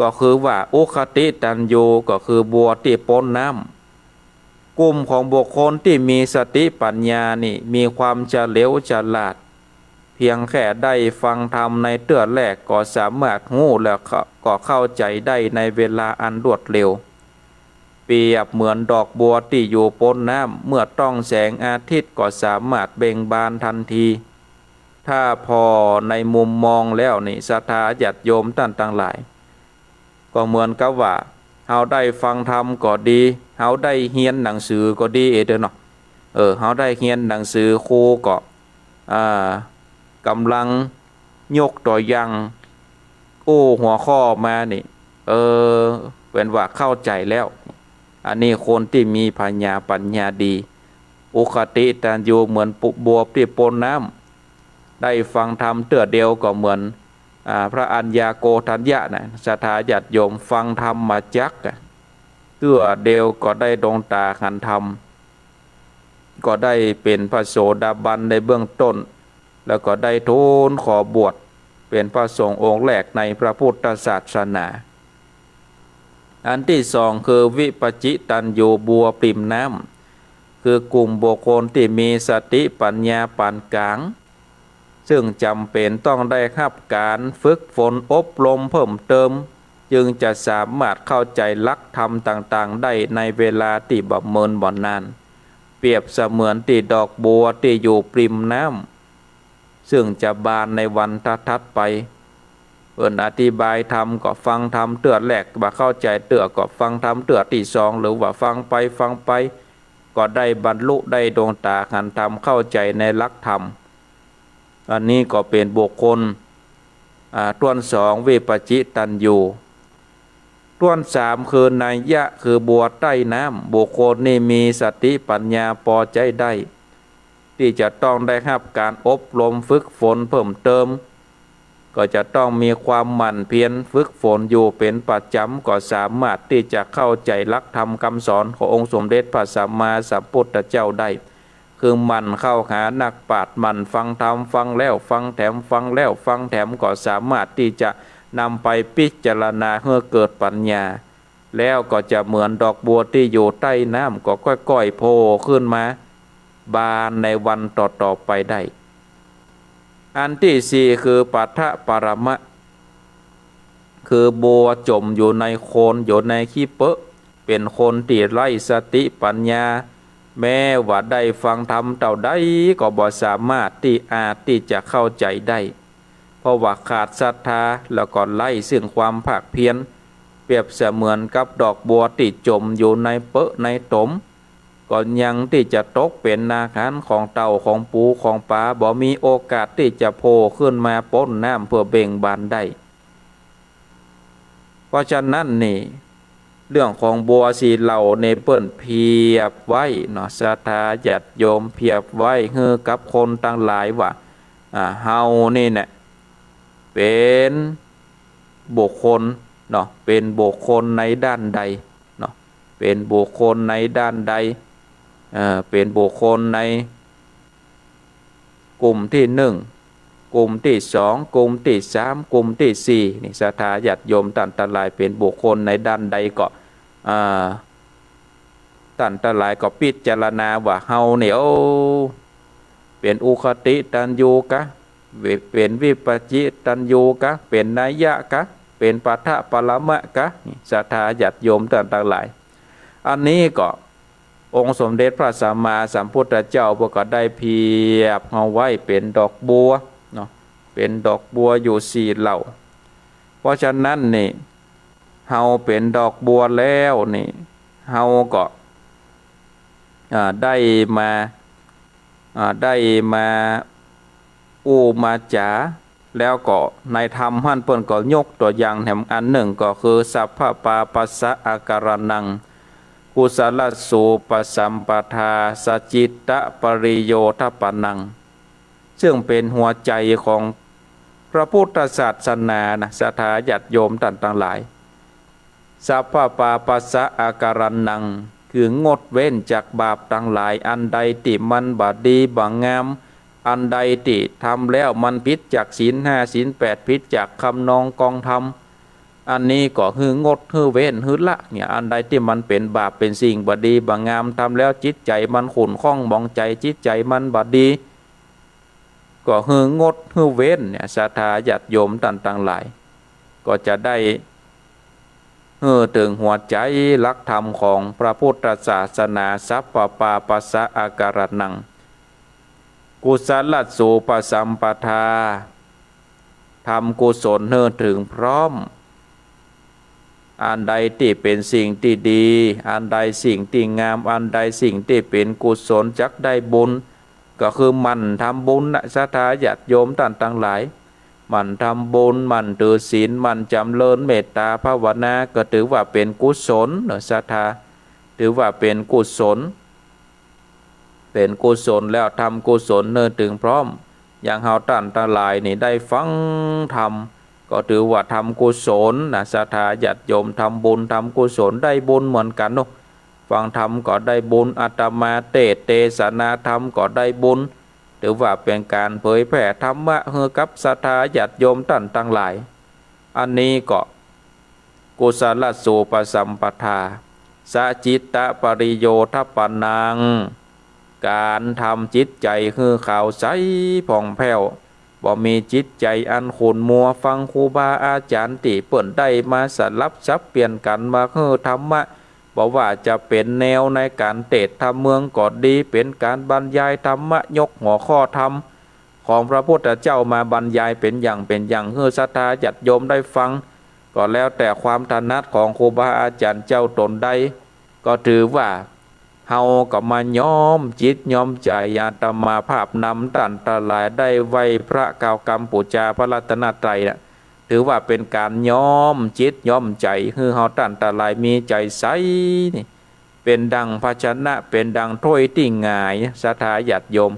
ก็คือว่าอุคติตัญญูก็คือบัวตี้ป๊นน้ำ กลุ่มของบุคคลตี้มีสติปัญญานี่มีความเฉลียวฉลาด เพียงแค่ได้ฟังธรรมในเตื้อแรกก็สามารถฮู้แล้วก็เข้าใจ๋ได้ในเวลาอันรวดเร็ว เปรียบเหมือนดอกบัวตี้อยู่ป๊นน้ำ เมื่อต้องแสงอาทิตย์ก็สามารถเบ่งบานทันที ถ้าผ่อในมุมมองแล้วนี่ ศรัทธาญาติโยมต้านตังหลาย ก็เหมือนกับว่า เฮาได้ฟังธรรมก็ดี เฮาได้เฮียนหนังสือก็ดี เออ เนาะ เออ เฮาได้เฮียนหนังสือ ครูก็ อ่า ก่ำลังยกตั๋วอย่าง อู้หัวข้อมานี่ เออ เป๋นว่าเข้าใจ๋แล้ว อันนี้คนตี้มีปัญญา ปัญญาดี อุคติตัญญูเหมือนบัวตี้ป๊นน้ำ ได้ฟังธรรมเตื้อเดียวก็เหมือน อ่า พระอัญญาโกณฑัญญะนะ ศรัทธาญาติโยม ฟังธรรมจักอะ เตื้อเดียวก็ได้ดวงต๋าหันธรรม ก็ได้เป๋นพระโสดาบันในเบื้องต้น แล้วก็ได้ทูลขอบวชเป๋นพระสงฆ์องค์แรกในพระพุทธศาสนา อันตี้สองคือวิปัจจิตัญญู บัวปริ่มน้ำ คือกลุ่มบุคคลตี้มีสติปัญญาปานก๋าง ซึ่งจ๋ำเป๋นต้องได้ฮับก๋านฝึกฝนอบรมเพิ่มเติม จึงจะสามารถเข้าใจ๋หลักธรรมต่างๆ ได้ในเวลาตี้บ่เมินบ่นาน เปรียบเสมือนตี้ดอกบัวตี้อยู่ปริ่มน้ำ ซึ่งจะบานในวันถัดๆ ไป เปิ้นอธิบายธรรมก็ฟังธรรมเตื้อแรกบ่เข้าใจ๋เตื้อ ก็ฟังธรรมเตื้อตี้สอง หรือว่าฟังไปฟังไป ก็ได้บรรลุได้ดวงต๋าหันธรรม เข้าใจ๋ในหลักธรรม อันนี้ก็เป๋นบุคคล อ่า ต้วนสอง วิปัจจิตัญญู ต้วนสามคือนัยยะ คือบัวใต้น้ำ บุคคลนี่มีสติปัญญาปอใจ๊ได้ ตี้จะต้องได้ฮับก๋านอบรมฝึกฝนเพิ่มเติม ก็จะต้องมีความหมั่นเพียรฝึกฝนอยู่เป๋นประจ๋ำ ก็สามารถตี้จะเข้าใจ๋หลักธรรมกำสอนขององค์สมเด็จพระสัมมาสัมพุทธเจ้าได้ คือหมั่นเข้าหานักปราชญ์ หมั่นฟังธรรม ฟังแล้วฟังแถม ฟังแล้วฟังแถม ก็สามารถตี้จะนำไปพิจารณาหื้อเกิดปัญญา แล้วก็จะเหมือนดอกบัวตี้อยู่ใต้น้ำ ก็ก้อยๆ โผล่ขึ้นมาบานในวันต่อๆ ไปได้ อันตี้สี่คือปัทถะปรมะ คือบัวจ๋มอยู่ในโคลน อยู่ในขี้เปอะ เป๋นคนตี้ไร้สติปัญญา แม้ว่าได้ฟังธรรมเต้าใดก็บ่สามารถตี้อาจตี้จะเข้าใจ๋ได้ เพราะว่าขาดศรัทธา แล้วก็ไร้ซึ่งความภาคเพียร เปรียบเสมือนกับดอกบัวตี้จ๋มอยู่ในเปอะในต๋ม ก็ยังตี้จะตกเป๋นอาหารของเต่าของปูของป๋า บ่มีโอกาสตี้จะโผล่ขึ้นมาป๊นน้ำเพื่อเบ่งบานได้ เพราะฉะนั้นนี่ เรื่องของบัวสี่เหล่านี่เปิ้นเปรียบไว้เนาะ ศรัทธาญาติโยม เปรียบไว้หื้อกับคนตังหลายว่า อ่า เฮานี่แหละเป๋นบุคคลเนาะ เป๋นบุคคลในด้านใดเนาะ เป๋นบุคคลในด้านใด เอ่อ เป๋นบุคคลใน กลุ่มตี้หนึ่ง กลุ่มตี้สอง กลุ่มตี้สาม กลุ่มตี้สี่ นี่ ศรัทธาญาติโยมต้านตังหลาย เป๋นบุคคลในด้านใดก็ อ่า ต้านตังหลายก็พิจารณาว่าเฮานี่ โอ้ เป๋นอุคติตัญญูกะ เป๋นวิปัจจิตัญญูกะ เป๋นนัยยะกะ เป๋นปัทถะปรมะกะ นี่ ศรัทธาญาติโยมต้านตังหลาย อันนี้ก็ องค์สมเด็จพระสัมมาสัมพุทธเจ้าเปิ้นก็ได้เปรียบเฮาไว้เป๋นดอกบัวเนาะ เป๋นดอกบัวอยู่สี่เหล่า เพราะฉะนั้นนี่ เฮาเป๋นดอกบัวแล้วนี่ เฮาก็ อ่า ได้มา อ่า ได้มาอู้มาจ๋า แล้วก็ในธรรมหั้นเปิ้นก็ยกตั๋วอย่างแถมอันนึ่งก็คือ สัพพะปาปัสสะอาการณัง กุศลสูปสัมปทา สจิตตะปริโยทปนัง ซึ่งเป๋นหัวใจ๋ของพระพุทธศาสนานะ ศรัทธาญาติโยมต้านตังหลาย สัพพะปาปัสสะอาการณัง คืองดเว้นจากบาปตังหลาย อันใดตี้มันบ่ดีบ่งาม อันใดตี้ทำแล้วมันผิดจากศีลห้าศีลแปด ผิดจากคำนองกองธรรม อันนี้ก็หื้องดหื้อเว้นหื้อละเนี่ย อันใดตี้มันเป๋นบาปเป๋นสิ่งบ่ดีบ่งาม ทำแล้วจิตใจ๋มันขุ่นข้องหมองใจ๋ จิตใจ๋มันบ่ดี ก็หื้องดหื้อเว้นเนี่ย ศรัทธาญาติโยมต้านตังหลาย ก็จะได้หื้อเถิงหัวใจ๋หลักธรรมของพระพุทธศาสนา สัพพะปาปัสสะอาการะนัง กุศลสสูปสัมปทา ทำกุศลหื้อเถิงพร้อม อันใดตี้เป๋นสิ่งตี้ดี อันใดสิ่งตี้งาม อันใดสิ่งตี้เป๋นกุศลจักได้บุญ ก็คือหมั่นทำบุญนะ ศรัทธาญาติโยมต้านตังหลาย หมั่นทำบุญ หมั่นถือศีล หมั่นจ๋ำเริญเมตตาภาวนา ก็ถือว่าเป๋นกุศลเนาะ ศรัทธา ถือว่าเป๋นกุศล เป๋นกุศลแล้วทำกุศลหื้อเถิงพร้อม อย่างเฮาต้านตังหลายนี่ได้ฟังธรรม ก็ถือว่าทำกุศลนะ ศรัทธาญาติโยม ทำบุญทำกุศลได้บุญเหมือนกั๋นเนาะ ฟังธรรมก็ได้บุญ อาตมาเตสน์เตสนาธรรมก็ได้บุญ ถือว่าเป๋นก๋านเผยแผ่ธรรมะหื้อกับศรัทธาญาติโยมต้านตังหลาย อันนี้ก็ กุศลสสูปสัมปทา สจิตตปริโยทปนัง ก๋านทำจิตใจ๋หื้อขาวใสผ่องแผ้ว บ่มีจิตใจ๋อันขุ่นมัว ฟังครูบาอาจ๋ารย์ตี้เปิ้นได้มาสลับสับเปลี่ยนกั๋นมาหื้อธรรมะ บ่ว่าจะเป๋นแนวในก๋านเตสน์ธรรมเมืองก็ดี เป๋นก๋านบรรยายธรรมะ ยกหัวข้อธรรม ของพระพุทธเจ้ามาบรรยายเป๋นอย่างเป๋นอย่างหื้อศรัทธาญาติโยมได้ฟัง ก็แล้วแต่ความถนัดของครูบาอาจ๋ารย์เจ้าต๋นใด ก็ถือว่าเฮาก็มาย้อมจิตย้อมใจ๋ อาตมาภาพนำต้านตังหลายได้ไหว้พระกล่าวกำปู๋จาพระรัตนตรัยนะ ถือว่าเป๋นก๋านย้อมจิตย้อมใจ๋ หื้อเฮาต้านตังหลายมีใจ๋ใสนี่ เป๋นดังภาชนะ เป๋นดังถ้วยตี้หงาย ศรัทธาญาติโยม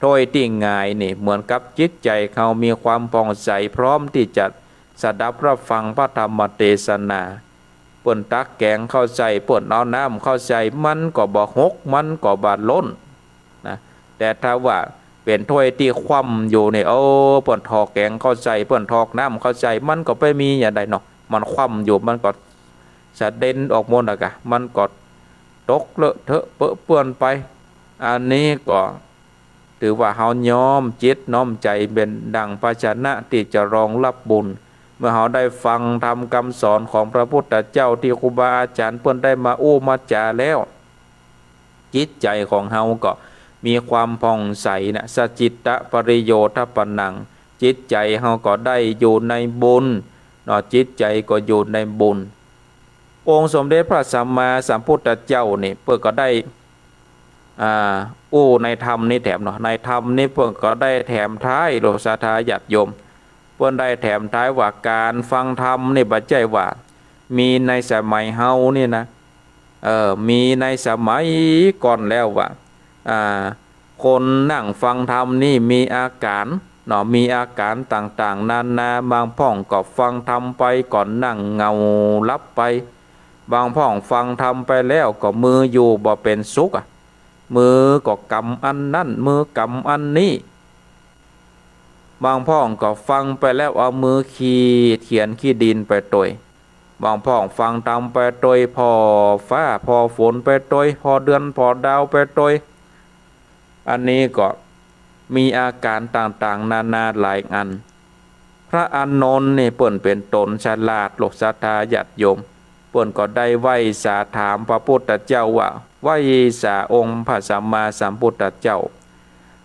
ถ้วยตี้หงายนี่เหมือนกับจิตใจ๋เฮามีความผ่องใส พร้อมตี้จะสดับรับฟังพระธรรมเตสนา เปิ้นตักแก๋งเข้าใส่ เปิ้นเอาน้ำเข้าใส่ มันก็บ่หก มันก็บ่ล้นนะ แต่ถ้าว่าเป๋นถ้วยตี้คว่ำอยู่นี่ โอ้ เปิ้นถอกแก๋งเข้าใส่ เปิ้นถอกน้ำเข้าใส่ มันก็ไปมีอย่างใดเนาะ มันคว่ำอยู่ มันก็สะเด็นออกหมดนะกะ มันก็ตกเลอะเทอะเปอะเปื้อนไป อันนี้ก็ ถือว่าเฮาน้อมจิตน้อมใจ๋เป๋นดังภาชนะตี้จะรองรับบุญ เมื่อเฮาได้ฟังธรรมกำสอนของพระพุทธเจ้าตี้ครูบาอาจ๋ารย์เปิ้นได้มาอู้มาจ๋าแล้ว จิตใจ๋ของเฮาก็มีความผ่องใสนะ สจิตตปริโยทปนัง จิตใจ๋เฮาก็ได้อยู่ในบุญเนาะ จิตใจ๋ก็อยู่ในบุญ องค์สมเด็จพระสัมมาสัมพุทธเจ้านี่เปิ้นก็ได้ อ่า อู้ในธรรมนี้แถมเนาะ ในธรรมนี้เปิ้นก็ได้แถมท้ายโลดศรัทธาญาติโยม เปิ้นได้แถมท้ายว่าก๋านฟังธรรมนี่บ่ใจ้ว่ามีในสมัยเฮานี่นะ เออ มีในสมัยก่อนแล้วว่า อ่า คนนั่งฟังธรรมนี่มีอาก๋านเนาะ มีอาก๋านต่างๆ นานา บางพ่องก็ฟังธรรมไปก็นั่งเหงาหลับไป บางพ่องฟังธรรมไปแล้วก็มืออยู่บ่เป๋นสุขอะ มือก็กำอันนั้น มือกำอันนี้ บางพ่องก็ฟังไปแล้วเอามือขีดเขียนขี้ดินไปตวย บางพ่องฟังธรรมไปตวยผ่อฟ้าผ่อฝนไปตวย ผ่อเดือนผ่อดาวไปตวย อันนี้ก็มีอาก๋านต่างๆ นานาหลายอัน พระอานนท์นี่เปิ้นเป๋นต๋นฉลาดโลดศรัทธาญาติโยม เปิ้นก็ได้ไหว้สาถามพระพุทธเจ้าว่า ไหว้สาองค์พระสัมมาสัมพุทธเจ้า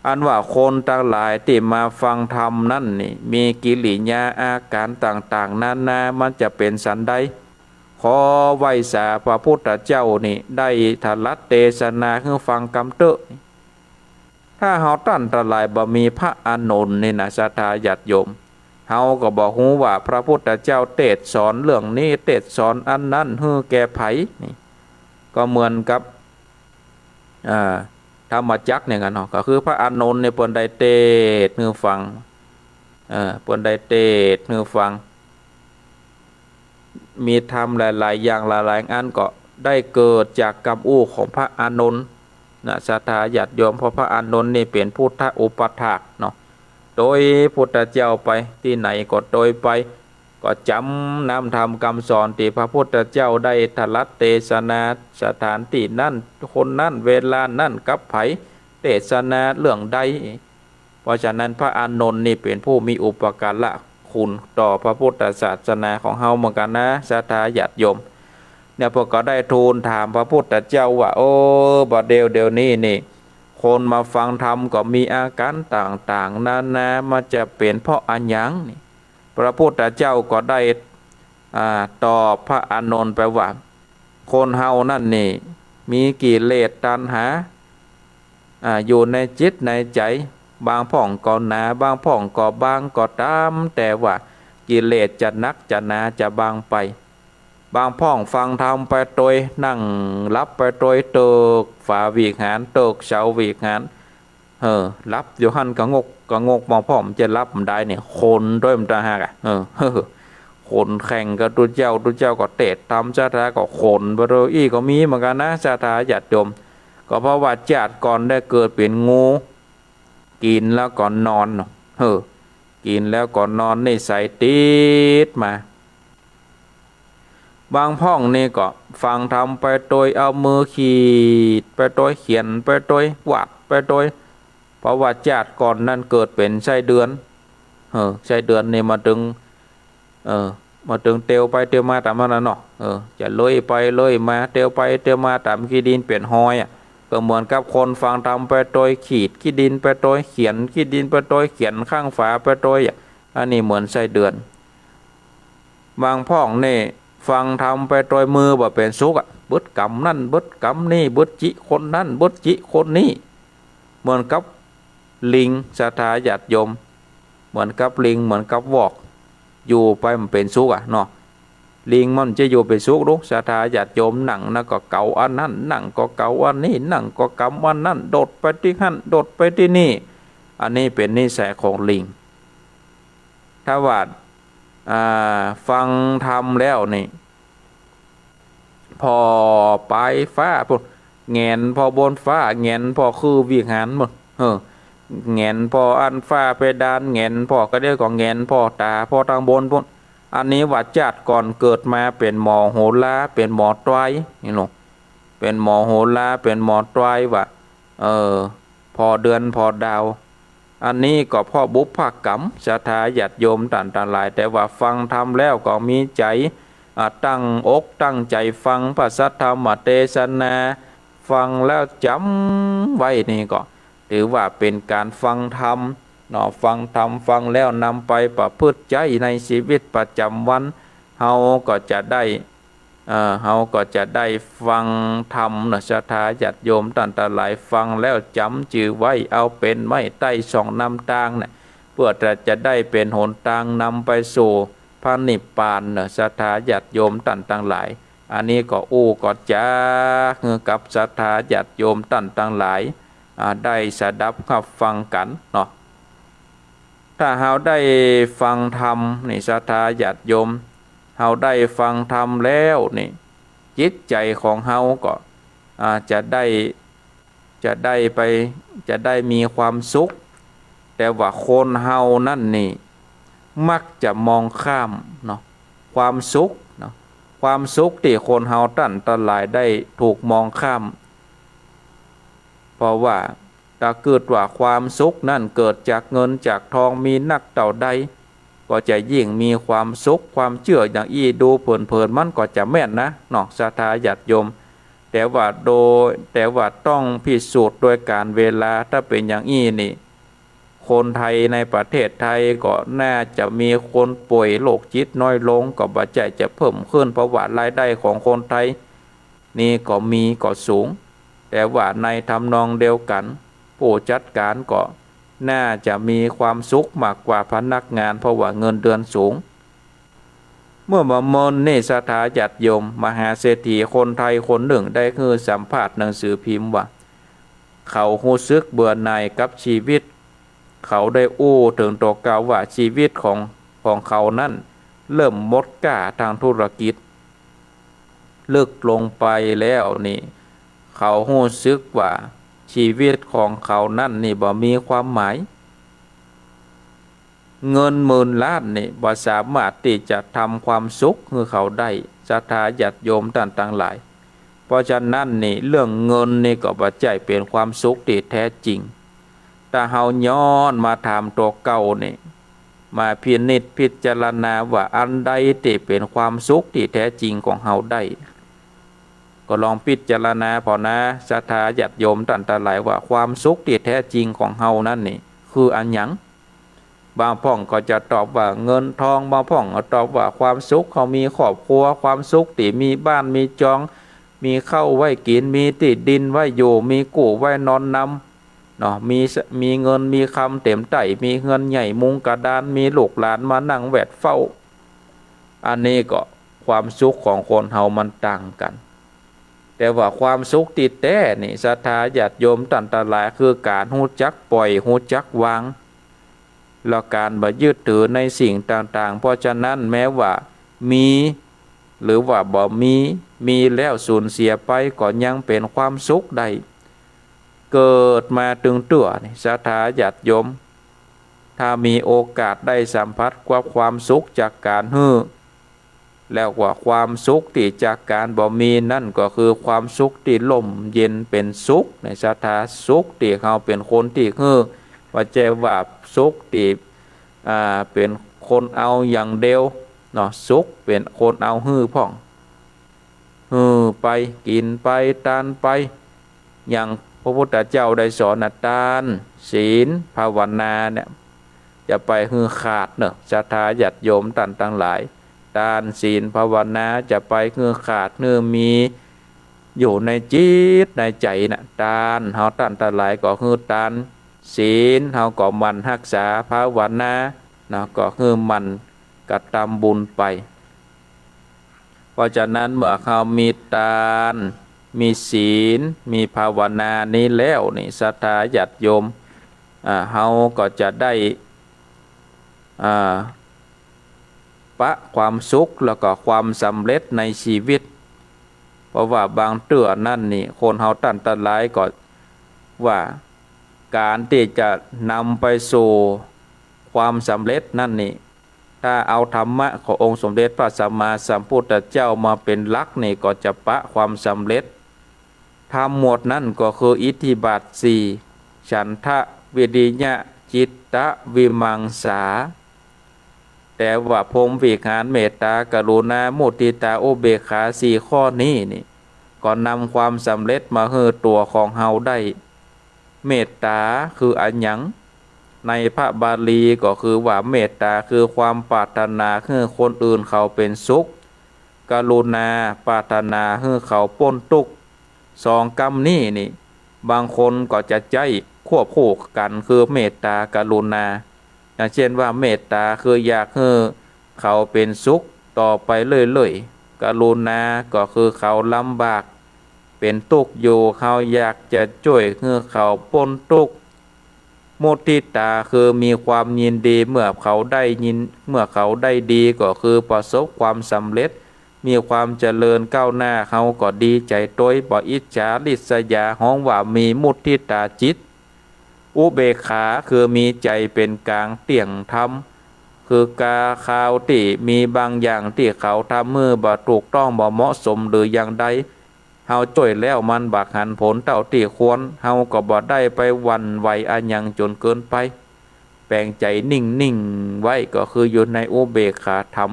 อันว่าคนตังหลายตี้มาฟังธรรมนั้นนี่ มีกิริยาอาก๋านต่างๆ นานา มันจะเป๋นสันใด ขอไหว้สาพระพุทธเจ้านี่ได้ถลัดเตสนาหื้อฟังกำเต๊อะ ถ้าเฮาต้านตังหลายบ่มีพระอานนท์นี่นะ ศรัทธาญาติโยม เฮาก็บ่ฮู้ว่าพระพุทธเจ้าเตสน์สอนเรื่องนี้ เตสน์สอนอันนั้นหื้อแก่ใผนี่ ก็เหมือนกับ อ่า ธรรมจักรเนี่ยกั๋นเนาะ ก็คือพระอานนท์นี่เปิ้นได้เตสน์หื้อฟัง เออ เปิ้นได้เตสน์หื้อฟัง มีธรรมหลายๆ อย่างหลายๆ อันก็ได้เกิดจากกำอู้ของพระอานนท์นะ ศรัทธาญาติโยม เพราะพระอานนท์นี่เป๋นพุทธอุปัฏฐากเนาะ ตวยพุทธเจ้าไป ตี้ไหนก็ตวยไป ก็จ๋ำนำธรรมกำสอนตี้พระพุทธเจ้าได้ตรัสเตสนา สถานตี้นั้น คนนั้น เวลานั้น กับใผ เตสนาเรื่องใด เพราะฉะนั้นพระอานนท์นี่เป๋นผู้มีอุปการะคุณต่อพระพุทธศาสนาของเฮาเหมือนกั๋นนะ ศรัทธาญาติโยม เนี่ยเปิ้นก็ได้ทูลถามพระพุทธเจ้าว่า โอ้ บ่าเดี่ยว เดี่ยวนี้นี่ คนมาฟังธรรมก็มีอาก๋ารต่างๆ นานา มันจะเป๋นเพราะอะหยังนี่ พระพุทธเจ้าก็ได้ อ่า ตอบพระอานนท์ไปว่า คนเฮานั้นนี่ มีกิเลสตัณหา อ่า อยู่ในจิตในใจ๋ บางพ่องก็หนา บางพ่องก็บาง ก็ต๋ามแต่ว่ากิเลสจะหนักจะหนาจะบางไป บางพ่องฟังธรรมไปตวย นั่งหลับไปตวย เติกฝาวิหาร เติกเสาวิหาร เออ หลับอยู่หั้นกะงกกะงก บางพ่องมันจะหลับบ่ได้เนี่ย ขนตวยมันต่างหากอะ เออ ขนแข่งกับตุ๊เจ้า ตุ๊เจ้าก็เตสน์ธรรม ศรัทธาก็ขนไปตวยอี้ก็มีเหมือนกั๋นนะ ศรัทธาญาติโยม ก็เพราะว่าจาติก่อนได้เกิดเป๋นงู กิ๋นแล้วก็นอนเนาะ เออ กิ๋นแล้วก็นอน นิสัยติดมา บางพ่องนี่ก็ฟังธรรมไปตวย เอามือขีดไปตวย เขียนไปตวย วาดไปตวย เพราะว่าจาติก่อนนั้นเกิดเป๋นไส้เดือน เออ ไส้เดือนนี่มาตึง เออ มาตึงเตียวไปเตียวมาต๋ามมันน่ะเนาะ เออ จะเลื่อยไปเลื่อยมา เตียวไปเตียวมาต๋ามขี้ดินเป๋นฮอยอะ ก็เหมือนกับคนฟังธรรมไปตวย ขีดขี้ดินไปตวย เขียนขี้ดินไปตวย เขียนข้างฝาไปตวยอะ อันนี้เหมือนไส้เดือน บางพ่องนี่ฟังธรรมไปตวย มือบ่เป๋นสุขอะ บึดกำนั่น บึดกำนี่ บึดจิคนนั้น บึดจิคนนี้ เหมือนกับลิง ศรัทธาญาติโยม เหมือนกับลิง เหมือนกับวอก อยู่ไปบ่เป๋นสุขอะเนาะ ลิงมันจะอยู่เป๋นสุขดู ศรัทธาญาติโยม นั่งนะก็เก๋าอันนั้น นั่งก็เก๋าอันนี้ นั่งก็กำอันนั้น โดดไปตี้หั้น โดดไปตี้นี่ อันนี้เป๋นนิสัยของลิง ถ้าว่า อ่า ฟังธรรมแล้วนี่ ผ่อปายฟ้าปู๊น แหงนผ่อบนฟ้า แหงนผ่อคือวิหารปู๊น เออ แหงนผ่ออันฝ้าเพดาน แหงนผ่อกระเดียวก็แหงนผ่อต๋า ผ่อตางบนปู๊น อันนี้ว่าจาติก่อนเกิดมาเป๋นหมอโหรา เป๋นหมอตวย นี่เนาะ เป๋นหมอโหรา เป๋นหมอตวยว่า เออ ผ่อเดือนผ่อดาว อันนี้ก็เพราะบุพกรรม ศรัทธาญาติโยมต้านตังหลาย แต่ว่าฟังธรรมแล้วก็มีใจ๋ อ่า ตั้งอกตั้งใจ๋ฟังพระสัทธรรมเตสนา ฟังแล้วจ๋ำไว้นี่ก็ ถือว่าเป๋นก๋านฟังธรรมเนาะ ฟังธรรมฟังแล้วนำไปประพฤติใจ๊ในชีวิตประจ๋ำวัน เฮาก็จะได้ เอ่อ เฮาก็จะได้ฟังธรรมเนาะ ศรัทธาญาติโยมต้านตังหลาย ฟังแล้วจ๋ำจือไว้ เอาเป๋นไม้ใต้สองน้ำตางน่ะ เปื้อจะได้เป๋นหนตางนำไปสู่พระนิพพานเนาะ ศรัทธาญาติโยมต้านตังหลาย อันนี้ก็อู้ก็จ๋าหื้อกับศรัทธาญาติโยมต้านตังหลาย อ่า ได้สดับฮับฟังกั๋นเนาะ ถ้าเฮาได้ฟังธรรมนี่ ศรัทธาญาติโยม เฮาได้ฟังธรรมแล้วนี่ จิตใจ๋ของเฮาก็ อ่า จะได้ จะได้ไป จะได้มีความสุข แต่ว่าคนเฮานั้นนี่ มักจะมองข้ามเนาะ ความสุขเนาะ ความสุขตี้คนเฮาต้านตังหลายได้ถูกมองข้าม เพราะว่าถ้ากึ๊ดว่าความสุขนั้นเกิดจากเงินจากทองมีนักเต้าใด ก็จะยิ่งมีความสุข ความเจื้ออย่างอี้ดูเผินๆ มันก็จะแม่นนะเนาะ ศรัทธาญาติโยม แต่ว่าโดย แต่ว่าต้องพิสูจน์โดยกาลเวลา ถ้าเป๋นอย่างอี้นี่ คนไทยในประเทศไทยก็น่าจะมีคนป่วยโรคจิตน้อยลง ก็บ่ใจ้จะเพิ่มขึ้น เพราะว่ารายได้ของคนไทยนี่ก็มีก็สูง แต่ว่าในทำนองเดียวกั๋น ผู้จัดก๋านก็น่าจะมีความสุขมากกว่าพนักงาน เพราะว่าเงินเดือนสูง เมื่อบ่าเมินนี่ ศรัทธาญาติโยม มหาเศรษฐีคนไทยคนนึ่งได้หื้อสัมภาษณ์หนังสือพิมพ์ว่า เขาฮู้สึกเบื่อหน่ายกับชีวิต เขาได้อู้เถิงตั๋วเก่าว่าชีวิตของ ของเขานั้นเริ่มหมดก้าตางธุรกิจ ลึกลงไปแล้วนี่ เขาฮู้สึกว่าชีวิตของเขานั้นนี่บ่มีความหมาย เงินหมื่นล้านนี่บ่สามารถตี้จะทำความสุขหื้อเขาได้ ศรัทธาญาติโยมต้านตังหลาย เพราะฉะนั้นนี่เรื่องเงินนี่ก็บ่ใจ้เป๋นความสุขตี้แท้จริง ถ้าเฮาย้อนมาถามตั๋วเก่านี่ มาพินิจพิจารณาว่าอันใดตี้เป๋นความสุขตี้แท้จริงของเฮาได้ ก็ลองพิจารณาผ่อนะ ศรัทธาญาติโยมต้านตังหลาย ว่าความสุขตี้แท้จริงของเฮานั้นนี่คืออันหยัง บางพ่องก็จะตอบว่าเงินทอง บางพ่องก็ตอบว่าความสุขเฮามีครอบครัว ความสุขตี้มีบ้านมีจอง มีข้าวไว้กิ๋น มีตี้ดินไว้อยู่ มีกู้ไว้นอนนำ เนาะ มีส- มีเงินมีคำเต๋มใต้ มีเฮือนใหญ่มุงกระดาน มีลูกหลานมานั่งแวดเฝ้า อันนี้ก็ความสุขของคนเฮามันต่างกั๋น แต่ว่าความสุขตี้แต๊นี่ ศรัทธาญาติโยมต้านตังหลาย คือก๋านฮู้จักป่อย ฮู้จักวาง แล้วก๋านบ่ยึดถือในสิ่งต่างๆ เพราะฉะนั้นแม้ว่ามี หรือว่าบ่มี มีแล้วสูญเสียไปก็ยังเป๋นความสุขได้ เกิดมาตึงเตื้อนี่ ศรัทธาญาติโยม ถ้ามีโอกาสได้สัมผัสกับความสุขจากก๋านหื้อ แล้วว่าความสุขตี้จากก๋านบ่มีนั้นก็คือความสุขตี้ร่มเย็นเป๋นสุข ในศรัทธา สุขตี้เฮาเป๋นคนตี้หื้อ บ่ใจ้ว่าสุขตี้ อ่า เป๋นคนเอาอย่างเดียวเนาะ สุขเป๋นคนเอาหื้อพ่อง หื้อไป กิ๋นไป ตานไป อย่างพระพุทธเจ้าได้สอนนะ ตาน ศีล ภาวนาเนี่ย จะไปหื้อขาดเนาะ ศรัทธาญาติโยมต้านตังหลาย ตาน ศีล ภาวนาจะไปหื้อขาด หื้อมีอยู่ในจิตในใจ๋น่ะ ตานเฮาต้านตังหลายก็หื้อตาน ศีลเฮาก็หมั่นฮักษา ภาวนาเนาะ ก็หื้อหมั่นกระตำบุญไป เพราะฉะนั้นเมื่อเฮามีตาน มีศีล มีภาวนานี้แล้วนี่ ศรัทธาญาติโยม อ่า เฮาก็จะได้ อ่า ปะความสุขแล้วก็ความสำเร็จในชีวิต เพราะว่าบางเตื้อนั้นนี่ คนเฮาต้านตังหลายก็ว่า ก๋านตี้จะนำไปสู่ความสำเร็จนั้นนี่ ถ้าเอาธรรมะขององค์สมเด็จพระสัมมาสัมพุทธเจ้ามาเป๋นหลักนี่ ก็จะปะความสำเร็จ ธรรมหมวดนั้นก็คืออิทธิบาทสี่ ฉันทะ วิริยะ จิตตะ วิมังสา แต่ว่าพรหมวิหาร เมตตา กรุณา มุทิตา อุเบกขา สี่ข้อนี้นี่ ก็นำความสำเร็จมาหื้อตั๋วของเฮาได้ เมตตาคืออะหยัง ในพระบาลีก็คือว่าเมตตาคือความปรารถนาหื้อคนอื่นเขาเป๋นสุข กรุณาปรารถนาหื้อเขาป๊นตุ๊กข์ สองกำนี้นี่ บางคนก็จะใจ๊ควบคู่กั๋นคือเมตตากรุณา อย่างเช่นว่าเมตตาคืออยากหื้อเขาเป๋นสุขต่อไปเรื่อยๆ กรุณาก็คือเขาลำบากเป๋นตุ๊กข์อยู่ เฮาอยากจะจ้วยหื้อเขาป๊นตุ๊กข์ มุทิตาคือมีความยินดีเมื่อเขาได้ยิน เมื่อเขาได้ดีก็คือประสบความสำเร็จ มีความเจริญก้าวหน้า เฮาก็ดีใจ๋ตวย บ่อิจฉาริษยา ฮ้องว่ามีมุทิตาจิต อุเบกขาคือมีใจ๋เป๋นก๋างเตี้ยงธรรม คือกาคราวตี้มีบางอย่างตี้เขาทำหื้อบ่ถูกต้อง บ่เหมาะสมหรืออย่างใด เฮาจ้วยแล้วมันบ่หันผลเต้าตี้ควร เฮาก็บ่ได้ไปหวั่นไหวอะหยังจ๋นเกินไป แป๋งใจ๋นิ่งๆ ไว้ก็คืออยู่ในอุเบกขาธรรม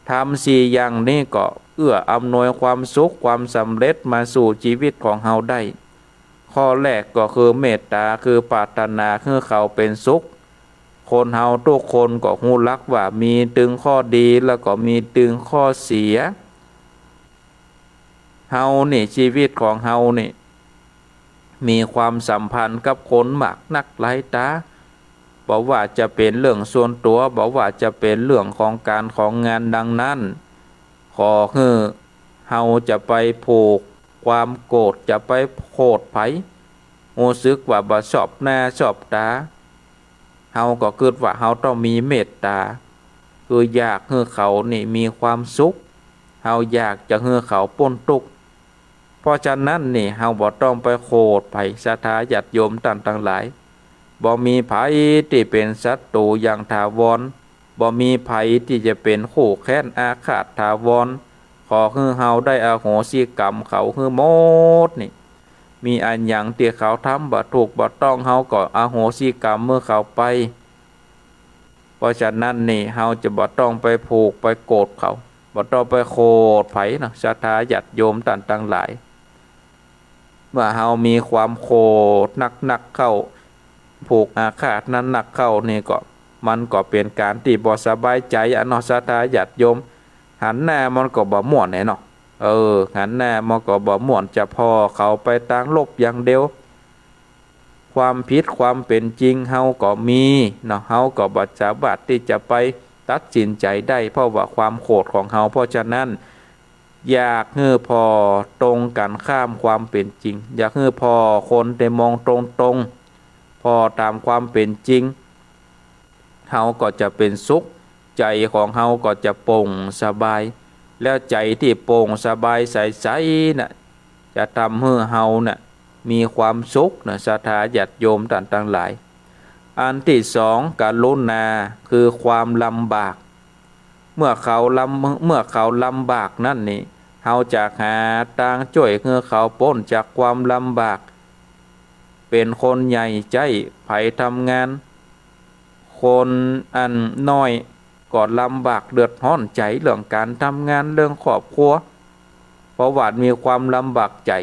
ธรรมสี่อย่างนี้ก็เอื้ออำนวยความสุขความสำเร็จมาสู่ชีวิตของเฮาได้ ข้อแรกก็คือเมตตา คือปรารถนาหื้อเขาเป๋นสุข คนเฮาทุกคนก็ฮู้หลักว่ามีตึงข้อดีแล้วก็มีตึงข้อเสีย เฮานี่ ชีวิตของเฮานี่ มีความสัมพันธ์กับคนมากนักหลายต๋า บ่ว่าจะเป๋นเรื่องส่วนตั๋ว บ่ว่าจะเป๋นเรื่องของก๋านของงาน ดังนั้น ขอหื้อเฮาจะไปผูกความโกรธ จะไปโขดใผ ฮู้สึกว่าบ่ชอบหน้าชอบต๋า เฮาก็กึ๊ดว่าเฮาต้องมีเมตตา คืออยากหื้อเขานี่มีความสุข เฮาอยากจะหื้อเขาป๊นตุ๊กข์ เพราะฉะนั้นนี่ เฮาบ่ต้องไปโขดใผ ศรัทธาญาติโยมต้านตังหลาย บ่มีใผตี้เป๋นศัตรู๋อย่างถาวร บ่มีใผตี้จะเป๋นคู่แค้นอาฆาตถาวร ขอหื้อเฮาได้อโหสิกรรมเขาหื้อหมดนี่ มีอันหยังตี้เขาทำบ่ถูกบ่ต้อง เฮาก็อโหสิกรรมหื้อเขาไป เพราะฉะนั้นนี่ เฮาจะบ่ต้องไปผูกไปโกรธเขา บ่ต้องไปโขดใผเนาะ ศรัทธาญาติโยมต้านตังหลาย เมื่อเฮามีความโขดนักๆ เข้า ผูกอาฆาตนักๆ เข้านี่ก็ มันก็เป๋นก๋านตี้บ่สบายใจ๋อะเนาะ ศรัทธาญาติโยม หันหน้ามันก็บ่ม่วนแหละเนาะ เออ หันหน้ามันก็บ่ม่วน จะผ่อเขาไปตางลบอย่างเดียว ความผิดความเป๋นจริงเฮาก็มีเนาะ เฮาก็บ่สามารถตี้จะไปตัดสินใจ๋ได้ เพราะว่าความโขดของเฮา เพราะฉะนั้น อยากหื้อผ่อตรงกั๋นข้ามความเป๋นจริง อยากหื้อผ่อคนได้มองตรงๆ ผ่อต๋ามความเป๋นจริง เฮาก็จะเป๋นสุข ใจ๋ของเฮาก็จะโป่งสบาย แล้วใจ๋ตี้โป่งสบายใสๆ น่ะ จะทำหื้อเฮาน่ะ มีความสุขนะ ศรัทธาญาติโยมต้านตังหลาย อันตี้สอง กรุณา คือความลำบาก เมื่อเขาลำ เมื่อเขาลำบากนั้นนี่ เฮาจะหาตางจ้วยหื้อเขาป๊นจากความลำบาก เป๋นคนใหญ่ใจ๊ใผทำงาน คนอันน้อยก็ลำบากเดือดฮ้อนใจ๋เรื่องก๋านทำงานเรื่องครอบครัว เพราะว่ามีความลำบากใจ๋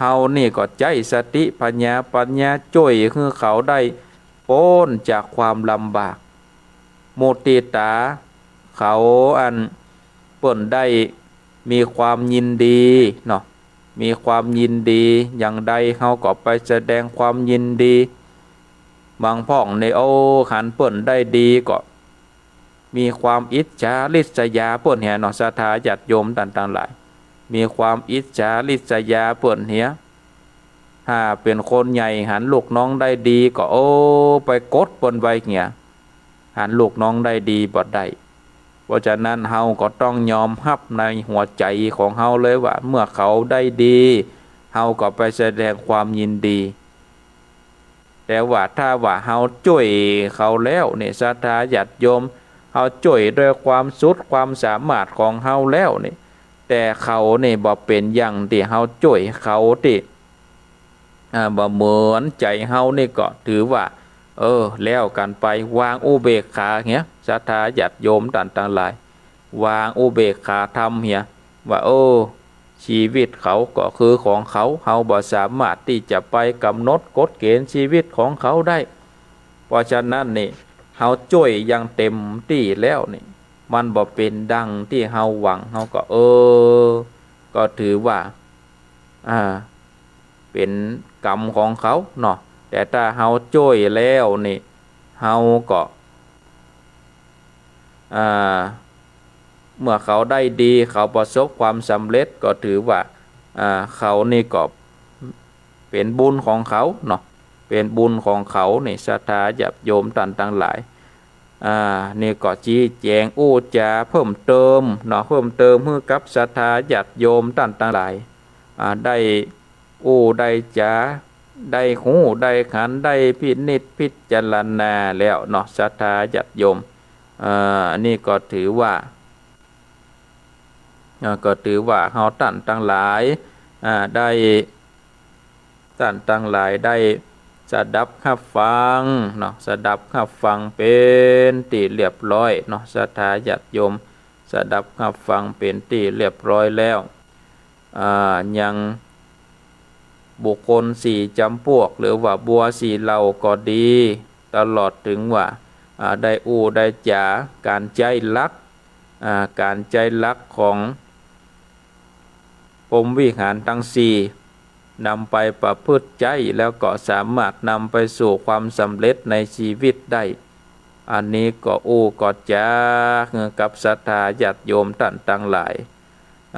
เฮานี่ก็ใจ๊สติผญาปั๋ญญาจ้วยหื้อเขาได้ป๊นจากความลำบาก มุติตา เขาอันเปิ้นได้มีความยินดีเนาะ มีความยินดีอย่างใด เฮาก็ไปแสดงความยินดี บางพ่องนี่ โอ้ หันเปิ้นได้ดีก็ มีความอิจฉาริษยาเปิ้นเหียเนาะ ศรัทธาญาติโยมต้านตังหลาย มีความอิจฉาริษยาเปิ้นเหีย ถ้าเป๋นคนใหญ่หันลูกน้องได้ดีก็ โอ้ ไปกดเปิ้นไว้เหีย หันลูกน้องได้ดีบ่ได้ เพราะฉะนั้นเฮาก็ต้องยอมฮับในหัวใจ๋ของเฮาเลยว่า เมื่อเขาได้ดี เฮาก็ไปแสดงความยินดี แต่ว่าถ้าว่าเฮาจ้วยเขาแล้วนี่ ศรัทธาญาติโยม เฮาจ้วยด้วยความสุดความสามารถของเฮาแล้วนี่ แต่เขานี่บ่เป๋นอย่างตี้เฮาจ้วยเขาตี้ อ่า บ่เหมือนใจ๋เฮานี่ก็ถือว่า เออ แล้วกั๋นไป วางอุเบกขาเหีย ศรัทธาญาติโยมต้านตังหลาย วางอุเบกขาธรรมเหีย ว่า เออ ชีวิตเขาก็คือของเขา เฮาบ่สามารถตี้จะไปก๋ำหนดกฎเกณฑ์ชีวิตของเขาได้ เพราะฉะนั้นนี่ เฮาจ้วยอย่างเต็มตี้แล้วนี่ มันบ่เป๋นดังตี้เฮาหวัง เฮาก็ เออ ก็ถือว่า อ่า เป๋นกรรมของเขาเนาะ แต่ถ้าเฮาจ้วยแล้วนี่ เฮาก็ อ่า เมื่อเขาได้ดี เขาประสบความสำเร็จ ก็ถือว่า อ่า เขานี่ก็เป๋นบุญของเขาเนาะ เป๋นบุญของเขานี่ ศรัทธาญาติโยมต้านตังหลาย อ่า นี่ก็ชี้แจ๋งอู้จ๋าเพิ่มเติมเนาะ เพิ่มเติมหื้อกับศรัทธาญาติโยมต้านตังหลาย อ่า ได้อู้ได้จ๋า ได้ฮู้ได้หัน ได้พินิจพิจารณาแล้วเนาะ ศรัทธาญาติโยม อ่า อันนี้ก็ถือว่า อ่า ก็ถือว่าเฮาต้านตังหลาย อ่า ได้ ต้านตังหลายได้สดับฮับฟังเนาะ สดับฮับฟังเป๋นตี้เรียบร้อยเนาะ ศรัทธาญาติโยม สดับฮับฟังเป๋นตี้เรียบร้อยแล้ว อ่า ยังบุคคลสี่จ๋ำปวก หรือว่าบัวสี่เหล่าก็ดี ตลอดเถิงว่า อ่า ได้อู้ได้จ๋า ก๋านใจ๊หลัก อ่า ก๋านใจ๊หลักของพรหมวิหารตังสี่ นำไปประพฤติใจ๊ แล้วก็สามารถนำไปสู่ความสำเร็จในชีวิตได้ อันนี้ก็อู้ก็จ๋าหื้อกับศรัทธาญาติโยมต้านตังหลาย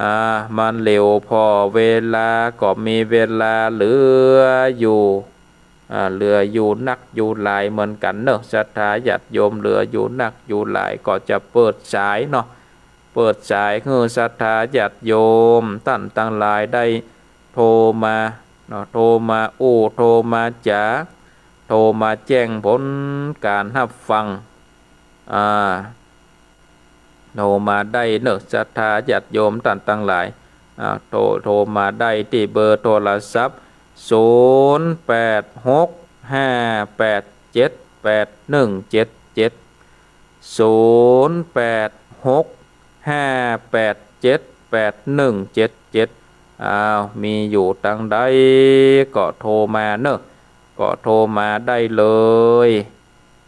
อ่า มาเหลียวผ่อเวลาก็มีเวลาเหลืออยู่ อ่า เหลืออยู่นักอยู่หลายเหมือนกั๋นเนาะ ศรัทธาญาติโยม เหลืออยู่นักอยู่หลาย ก็จะเปิดสายเนาะ เปิดสายหื้อศรัทธาญาติโยมต้านตังหลายได้โทรมาเนาะ โทรมาอู้ โทรมาจ๋า โทรมาแจ้งผลการฮับฟัง อ่า โทรมาได้เนาะ ศรัทธาญาติโยมต้านตังหลาย อ่า โทร โทรมาได้ตี้เบอร์โทรศัพท์ ศูนย์แปดหกห้าแปดเจ็ดแปดหนึ่งเจ็ดเจ็ด ศูนย์แปดหกห้าแปดเจ็ดแปดหนึ่งเจ็ดเจ็ด อ้าว มีอยู่ตังใดก็โทรมาเนาะ ก็โทรมาได้เลย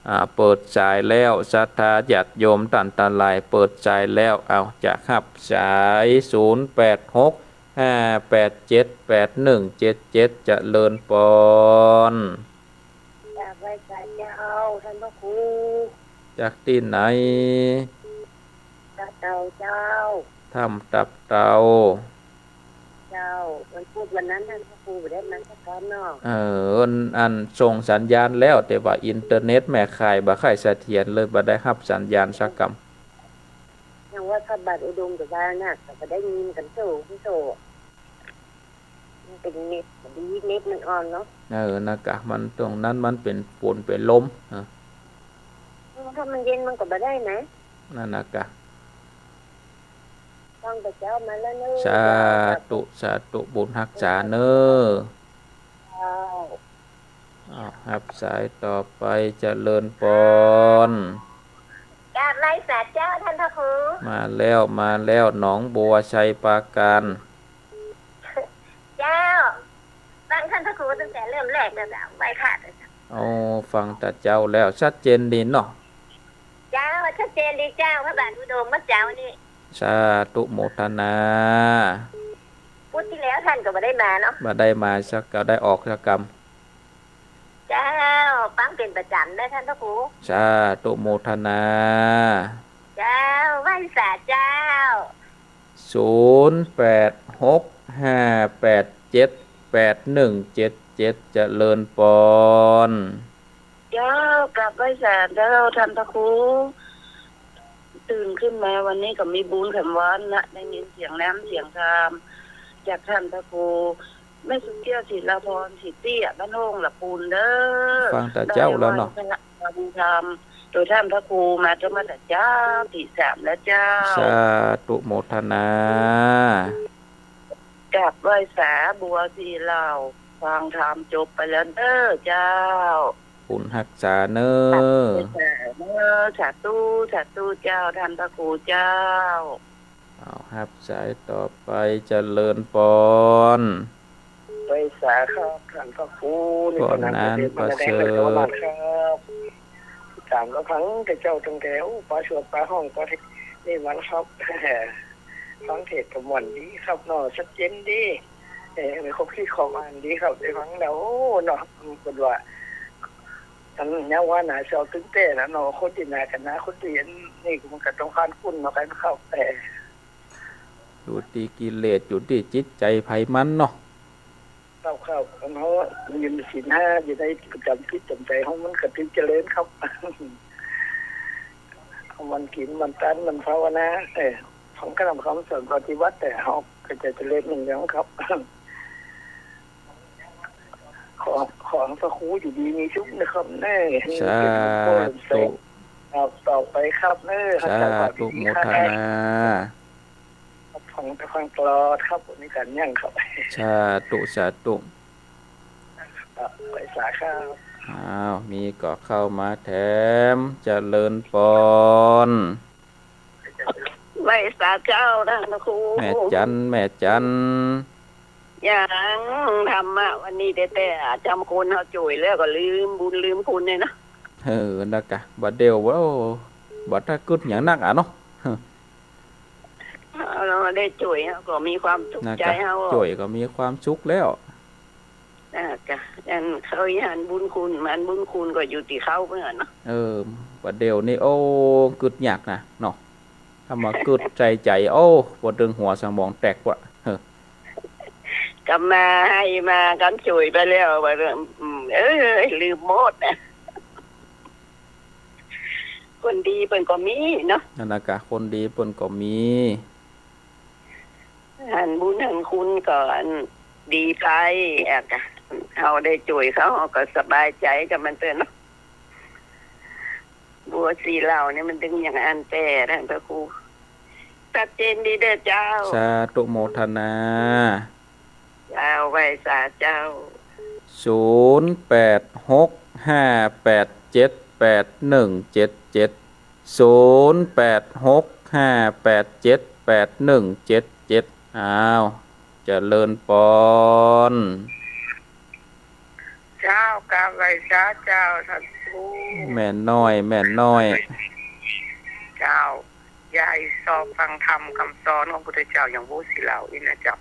อ่า เปิดสายแล้ว ศรัทธาญาติโยมต้านตังหลาย เปิดสายแล้ว เอา จะฮับสาย ศูนย์แปดหกห้าแปดเจ็ดแปดหนึ่งเจ็ดเจ็ด เจริญปอน กราบไหว้สาเจ้า ต้านพระครู จากตี้ไหน ตับเต่าเจ้า ถ้ำตับเต่า เจ้า วันพุธวันนั้นต้านพระครูบ่ได้มาสักกำเนาะ เออ อัน อันส่งสัญญาณแล้ว แต่ว่าอินเทอร์เน็ตแม่ข่ายบ่ค่อยเสถียรเลย บ่ได้ฮับสัญญาณสักกำ ยังว่าพระบาทอุดมกับว่าน่ะ ก็บ่ได้ยินกั๋นโตกั๋นโต มันเป๋นเน็ต ดีเน็ตมันอ่อนเนาะ เออ นั่นกะ มันตรงนั้นมันเป๋นฝนเป๋นลม เออ ถ้ามันเย็นมันก็บ่ได้นะ นั่นน่ะกะ ฟังแต่เจ๊ามาแล้วเนอะ สาธุ สาธุ บุญฮักษาเนอะ เจ้า อ้าว ฮับสายต่อไป เจริญปอน กราบไหว้สาเจ้าต้านพระครู มาแล้ว มาแล้ว หนองบัว ชัยปราการ เจ้า ฟังต้านพระครูตั้งแต่เริ่มแรกแล้วเจ้า ไหว้พระเจ้า โอ้ ฟังแต่เจ๊าแล้ว ชัดเจนดีเนาะ เจ้า ชัดเจนดีเจ้า พระบาทอุดมเมื่อเจ๊านี้ สาธุโมทนา พุธตี้แล้วต้านก็บ่ได้มาเนาะ บ่ได้มาสักกำ ได้ออกสักกำ เจ้า ฟังเป๋นประจ๋ำได้ต้านพระครู สาธุโมทนา เจ้า ไหว้สาเจ้า ศูนย์แปดหกห้าแปดเจ็ดแปดหนึ่งเจ็ดเจ็ด เจริญปอน เจ้า กราบไหว้สาเจ้าต้านพระครู ตื่นขึ้นมาวันนี้ก็มีบุญแถมวันนะ ได้ยินเสียงน้ำเสียงธรรมจากต้านพระครู แม่สุเกี้ยว ศิลาพร ศรีเตี้ย บ้านโฮ่งละปูนเด้อ ฟังแต่เจ๊าแล้วเนาะ ได้ไหว้พระฟังธรรม โดยต้านพระครูมาเจ้า มาแต่เจ๊า ตี้สามแล้วเจ้า สาธุโมทนา กราบไหว้สาบัวสีเหล่า ฟังธรรมจบไปแล้วเด้อเจ้า บุญฮักษาเนอะ สาธุ สาธุเจ้า ต้านพระครูเจ้า เอา ฮับสายต่อไป เจริญปอน ไหว้สาครับต้านพระครู นี่ ปอน ก็นาน นานประเสริฐ ครับ ต๋ามก็ฟังแต่เจ๊าตั้งแต่ โอ้ ปาสวดปาฮ้องปาเทศน์นี่มันครับ ฟังเทศน์ก็ม่วนดีครับเนาะ ชัดเจนดี เอ่อ มีความคิดความอ่านดีครับ ได้ฟังแล้ว โอ้ เนาะ เปิ้นว่า อันยังว่าหนาเศร้าตึงแต๊แล้วเนาะ คนตี้หนากั๋นหนา คนตี้อันนี่มันก็ต้องผ่านพ้นมากั๋นครับ เอ่อ อยู่ตี้กิเลส อยู่ตี้จิตใจ๋ใผมันเนาะ ครับ ครับ อันเฮายืนศีลห้า อยู่ในประจ๋ำจิตจ๋ำใจ๋เฮา มันก็ตึงเจริญครับ เฮาหมั่นศีล หมั่นทาน หมั่นภาวนา เออ ฟังธรรมคำสอนปฏิบัติ แต่เฮาก็จะเจริญรุ่งเรืองครับ ขอ ขอให้พระครูอยู่ดีมีสุขนะครับเน่อ ให้เป็นบุญกุศล สาธุ ครับ ต่อไปครับเน่อ สาธุ โมทนา ฟัง ฟังตลอดครับ บ่มีกั๋นยั้งครับ สาธุ สาธุ ครับ ไหว้สาครับ อ้าว มีก็เข้ามาแถม เจริญปอน ไหว้สาเจ้าต้านพระครู แม่จัน แม่จัน ยัง ธรรมะวันนี้แต๊ๆ จ๋ำคนเฮาโจ๋ยแล้วก็ลืมบุญลืมคุณเนี่ยนะ เออ นั่นกะ บ่าเดี่ยว โอ้ บ่าถ้ากึ๊ดหยังนักอะเนาะ เฮาได้โจ๋ยเฮาก็มีความสุขใจ๋เฮา โจ๋ยก็มีความสุขแล้ว อ่า กะ อันเขาหันบุญคุณ อันบุญคุณก็อยู่ตี้เขาเปิ้นเนาะ เออ บ่าเดี่ยวนี้ โอ้ กึ๊ดยากนะเนาะ ถ้ามากึ๊ดใจ๋ใจ๋ โอ้ ปวดตึงหัวสมองแตกว่ะ เออ กำมาหื้อมา กำโจ๋ยไปแล้ว ว่า อืม เอ้ย ลืมหมดนะ คนดีเปิ้นก็มีเนาะ นั่นน่ะกะ คนดีเปิ้นก็มี หันบุญหันคุณก็อันดีไป อ่ะกะ เฮาได้จ้วยเขา เฮาก็สบายใจ๋กับมันเตื้อเนาะ บัวสีเหล่านี่มันตึงอย่างอั้นแต๊ ต้านพระครู ชัดเจนดีเด้อเจ้า สาธุโมทนา เจ้า ไหว้สาเจ้า ศูนย์แปดหกห้าแปดเจ็ดแปดหนึ่งเจ็ดเจ็ด ศูนย์แปดหกห้าแปดเจ็ดแปดหนึ่งเจ็ดเจ็ด อ้าว เจริญปอน เจ้า กราบไหว้สาเจ้า ท่านพระครู แม่น้อย แม่น้อย เจ้า ยายชอบฟังธรรมกำสอนของพุทธเจ้าอย่างบัวสีเหล่าอี้นะเจ้า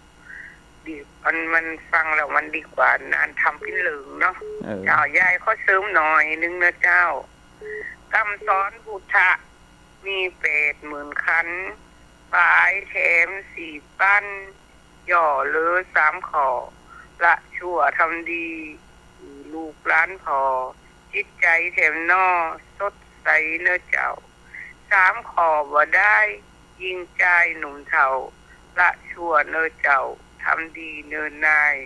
ดี มัน มันฟังแล้วมันดีกว่าอ่านธรรมพิลึงเนาะ เออ เจ้า ยายขอเสริมหน่อยนึ่งนะเจ้า กำสอนพุทธะมีแปดหมื่นขันธ์ ปายแถมสี่ปัน ย่อเหลือสามข้อ ละชั่วทำดี หื้อลูกหลานผ่อ จิตใจ๋แถมหนอ สดใสเนาะเจ้า สามข้อบ่ดาย ยิ่งจายหนุ่มเฒ่า ละชั่วเนาะเจ้า ทำดีเนินนาย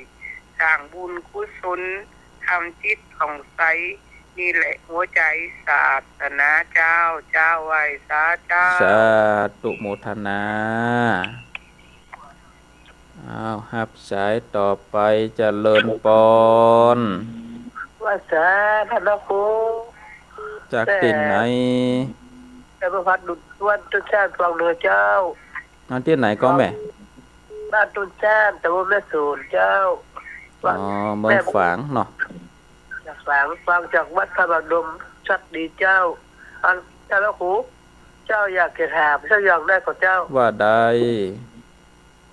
สร้างบุญกุศล ทำจิตผ่องใส นี่แหละหัวใจ๋ศาสนาเจ้า เจ้า ไหว้สาเจ้า สาธุโมทนา อ้าว ฮับสายต่อไป เจริญปอน ไหว้สาท่านพระครู จากตี้ไหน แต่ แต่ประพัดดุจวันต้นชาติฟังเด้อเจ้า เอาตี้ไหนก็แม่ บ้านต้นชาติ ตำบลแม่สูนเจ้า อ๋อ เมืองฝางเนาะ ฝาง ฟังจากวัดพระบาทดม ชัดดีเจ้า อัน ท่านพระครู เจ้าอยากจะถามสักอย่างได้ก่อเจ้า ว่าได้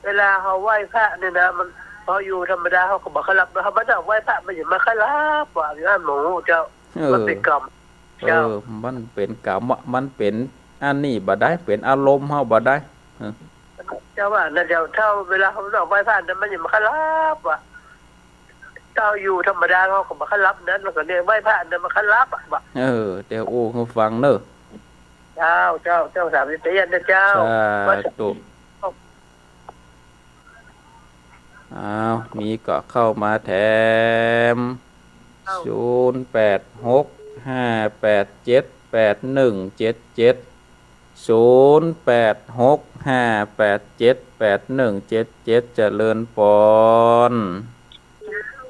เวลาเฮาไหว้พระนี่นะ มัน เฮาอยู่ธรรมดาเฮาก็บ่ค่อยหลับเนาะ เฮาบ่ได้ไหว้พระมันจะมาค่อยหลับว่า อย่างนั้นหมู่เจ้า เออ มันเป๋นกรรม เจ้า เออ มันเป๋นกรรมอะ มันเป๋นอันนี้บ่ได้ เป๋นอารมณ์เฮาบ่ได้ เออ เจ้าว่านะเจ้า ถ้าเวลาเฮาบ่ได้ไหว้พระนะ มันจะมาค่อยหลับว่า เฮาอยู่ธรรมดาเฮาก็บ่ค่อยหลับนั้น มันก็เนี่ยไหว้พระนะ มันค่อยหลับอะว่า เออ เดี๋ยวโอ้เขาฟังเนอะ เจ้า เจ้า เจ้าสามสิบเอ็ดนะเจ้า สาธุ อ้าว มีก็เข้ามาแถม เอ้า ศูนย์แปดหกห้าแปดเจ็ดแปดหนึ่งเจ็ดเจ็ด ศูนย์แปดหกห้าแปดเจ็ดแปดหนึ่งเจ็ดเจ็ด เจริญปอน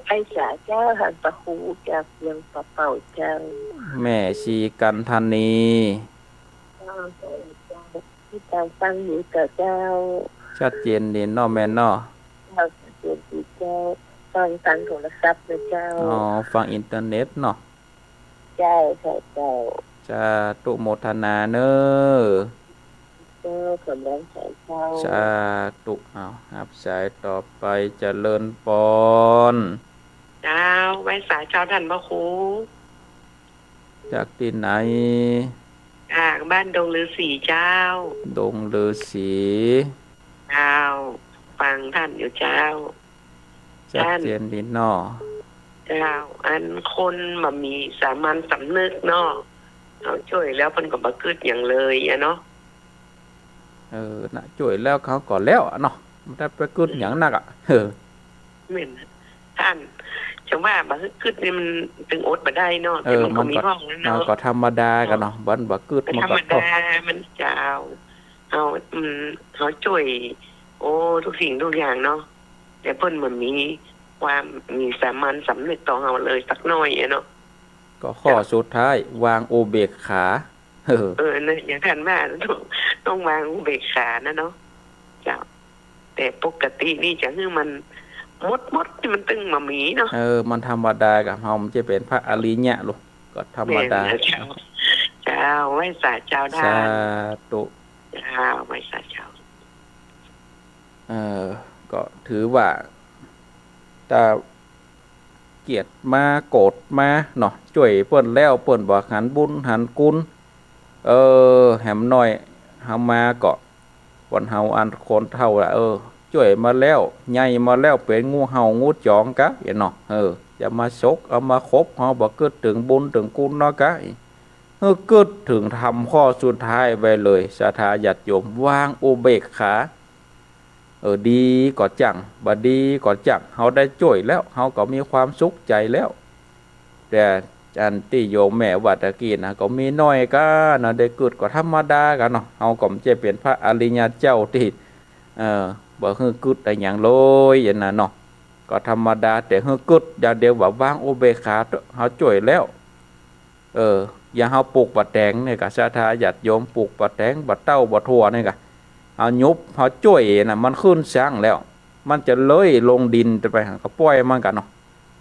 ไหว้สาเจ้า ท่านพระครูจากเวียงป่าเป้าเจ้า แม่ชีกันธนี เจ้า เจ้า ตี้ตามฟังอยู่กับเจ้า ชัดเจนดีเนาะแม่เนาะ เจ้า ชัดเจนดีเจ้า ฟังตางโทรศัพท์นะเจ้า อ๋อ ฟังอินเทอร์เน็ตเนาะ เจ้า เจ้า เจ้า สาธุโมทนาเนอะ เจ้า ขอบคุณเจ้า สาธุ เอา ฮับสายต่อไป เจริญปอน เจ้า ไหว้สาเจ้า ท่านพระครู จากตี้ไหน จากบ้านดงฤๅษีเจ้า ดงฤๅษี เจ้า ฟังท่านอยู่เจ้า ชัดเจนดีเนาะ เจ้า อันคนบ่มีสามัญสำนึกเนาะ เฮาจ้วยแล้วเปิ้นก็บ่กึ๊ดหยังเลยอะเนาะ เออ นะ จ้วยแล้วเขาก็แล้วอะเนาะ บ่ได้ไปกึ๊ดหยังนักอะ เออ แม่น ท่าน จะว่าบ่กึ๊ดนี่มันตึงอดบ่ได้เนาะ เออ แต่มันก็มีห้องนั้นเนาะ มันก็ธรรมดากั๋นเนาะ บ่ บ่กึ๊ดมันก็ธรรมดา มันเจ้า เฮา อืม เฮาจ้วย โอ้ ทุกสิ่งทุกอย่างเนาะ แต่เปิ้นบ่มีความมีสามัญสำนึกต่อเฮาเลยสักหน่อยอะเนาะ ก็ข้อสุดท้าย วางอุเบกขา เออ เออ นะ อย่างท่านว่า ต้อง ต้องวางอุเบกขานะเนาะ เจ้า แต่ปกตินี่จะหื้อมันหมดๆ นี่มันตึงบ่มีเนาะ เออ มันธรรมดากับเฮา มันจะเป๋นพระอริยะลูก ก็ธรรมดา แม่นนะเจ้า เจ้า ไหว้สาเจ้าท่าน สาธุ เจ้า ไหว้สาเจ้า เออ ก็ถือว่า ถ้าเกลียดมาโกรธมาเนาะ จ้วยเปิ้นแล้วเปิ้นบ่หันบุญหันกุศล เออ แหมน้อยเฮามาก็ คนเฮาอันคนเฒ่าละ เออ จ้วยมาแล้ว ใหญ่มาแล้ว เป๋นงูเห่างูจ๋องกะ เนาะ เออ จะมาสกเอามาขบ เฮาบ่กึ๊ดเถิงบุญเถิงกุศลเนาะกะ เออ กึ๊ดเถิงธรรมข้อสุดท้ายไว้เลย ศรัทธาญาติโยม วางอุเบกขา เออ ดีก็จั้ง บ่ดีก็จั้ง เฮาได้จ้วยแล้ว เฮาก็มีความสุขใจ๋แล้ว แต่อันตี้โยมแม่ว่าตะกี้นะ ก็มีน้อยก้านะ ได้กึ๊ดก็ธรรมดาก้าเนาะ เฮาก็บ่ใจ้เป๋นพระอริยะเจ้าตี้ เออ บ่หื้อกึ๊ดอะหยังเลยอย่างนั้นเนาะ ก็ธรรมดา แต่หื้อกึ๊ดอย่างเดียวว่าวางอุเบกขาเต๊อะ เฮาจ้วยแล้ว เออ อย่างเฮาปลูกบ่าแต๋งเนี่ยก้า ศรัทธาญาติโยม ปลูกบ่าแต๋ง บ่าเต้า บ่าถั่วเนี่ยก้า เฮาหยุบ เฮาจ้วยนะ มันขึ้นซั้งแล้ว มันจะเลยลงดินไปหั้น ก็ป่อยมันก้าเนาะ